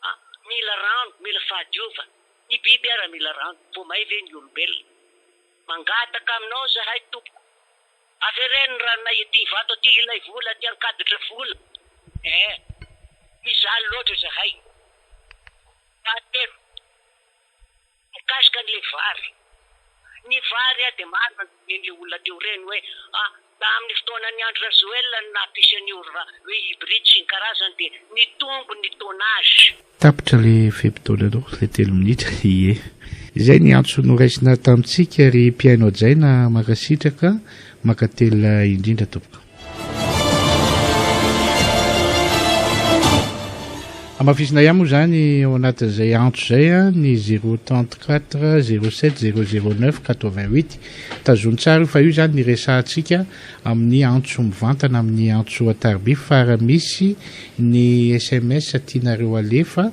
a, mila rano, mila fahadiovana, ny biby ara mila rano, vao may ve ny olombelona? Mangataka aminao zahay tompoko, avereno ny ranonay ety Ivato aty ilay vola aty Ankaditra vola eh! Mijaly loatra izahay. Fahatelo, mikasika an'ilay vary. Ny vary dia marina ny tenenin'ilay olona teo ireny hoe ah! Tamin'ny fotoanan'i Andry Rajoelina no nampisy an'io hoe hybride sy ny karazany dia nitombo ny tonnage. Tapitra le fe-potoananao, le telo minitra, ie. Izay ny antso noraisina tamintsika ry mpihaino hajaina mankasitraka, mankatelina indrindra tompoko. Hamafisina ihany moa izany ao anatin'izay antso izay ny zéro 34 07 009 88. Tazony tsara io fa io izany ny resahantsika amin'ny antso mivantana amin'ny antso an-tariby fa raha misy ny sms tianareo alefa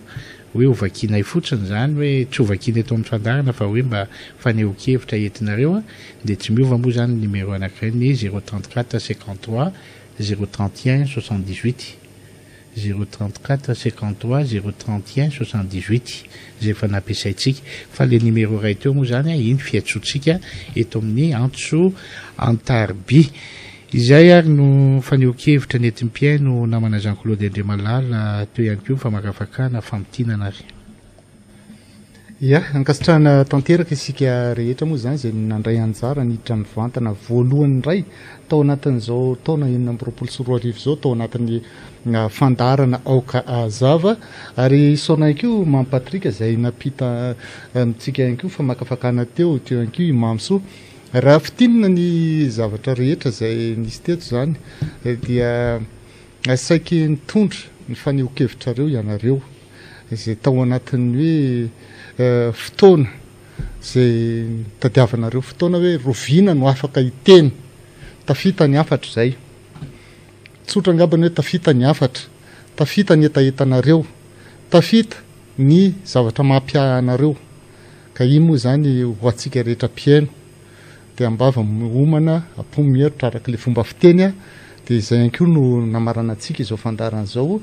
hoe ho vakianay fotsiny izany hoe tsy ho vakiana eto amin'ny fandaharana fa hoe mba fanehoan-kevitra entinareo dia tsy miova moa izany ny numéro anankiray ny zéro 34 53 031 78. 0 34 53 0 31 78 izay efa nampiasaintsika fa le numéro iray teo moa izany iny fiantsoantsika eto amin'ny antso an-tariby. Izay ary no fanehoan-kevitra nentin'ny mpihaino namana Jean Claude Andriamalala teo ihany koa ny famakafakana famintinana ary. Ya, ankasitrahana tanteraka isika rehetra moa izany izay nandray anjara niditra mivantana voalohany indray tao anatin'izao taona 2026 izao tao anatin'ny fandaharana Aoka Hazava ary isaorana ihany koa Mamy Patrick izay nampita amintsika ihany koa famakafakana teo, teo ihany koa i Mamisoa. Raha fintinina ny zavatra rehetra izay nisy teto izany dia saiky nitondra ny fanehoan-kevitrareo ianareo. izay tao anatin'ny hoe fotoana izay nitadiavanareo fotoana hoe roviana no afaka hiteny, tafita ny hafatra izay. Tsotra angamba ny hoe tafita ny hafatra, tafita ny hetahetanareo, tafita ny zavatra mampiahy anareo. Ka iny moa izany ho antsika rehetra mpihaino dia am-bava miomana, am-po mieritra araka ilay fomba fiteny dia izay ihany koa no namaranantsika izao fandaharana izao.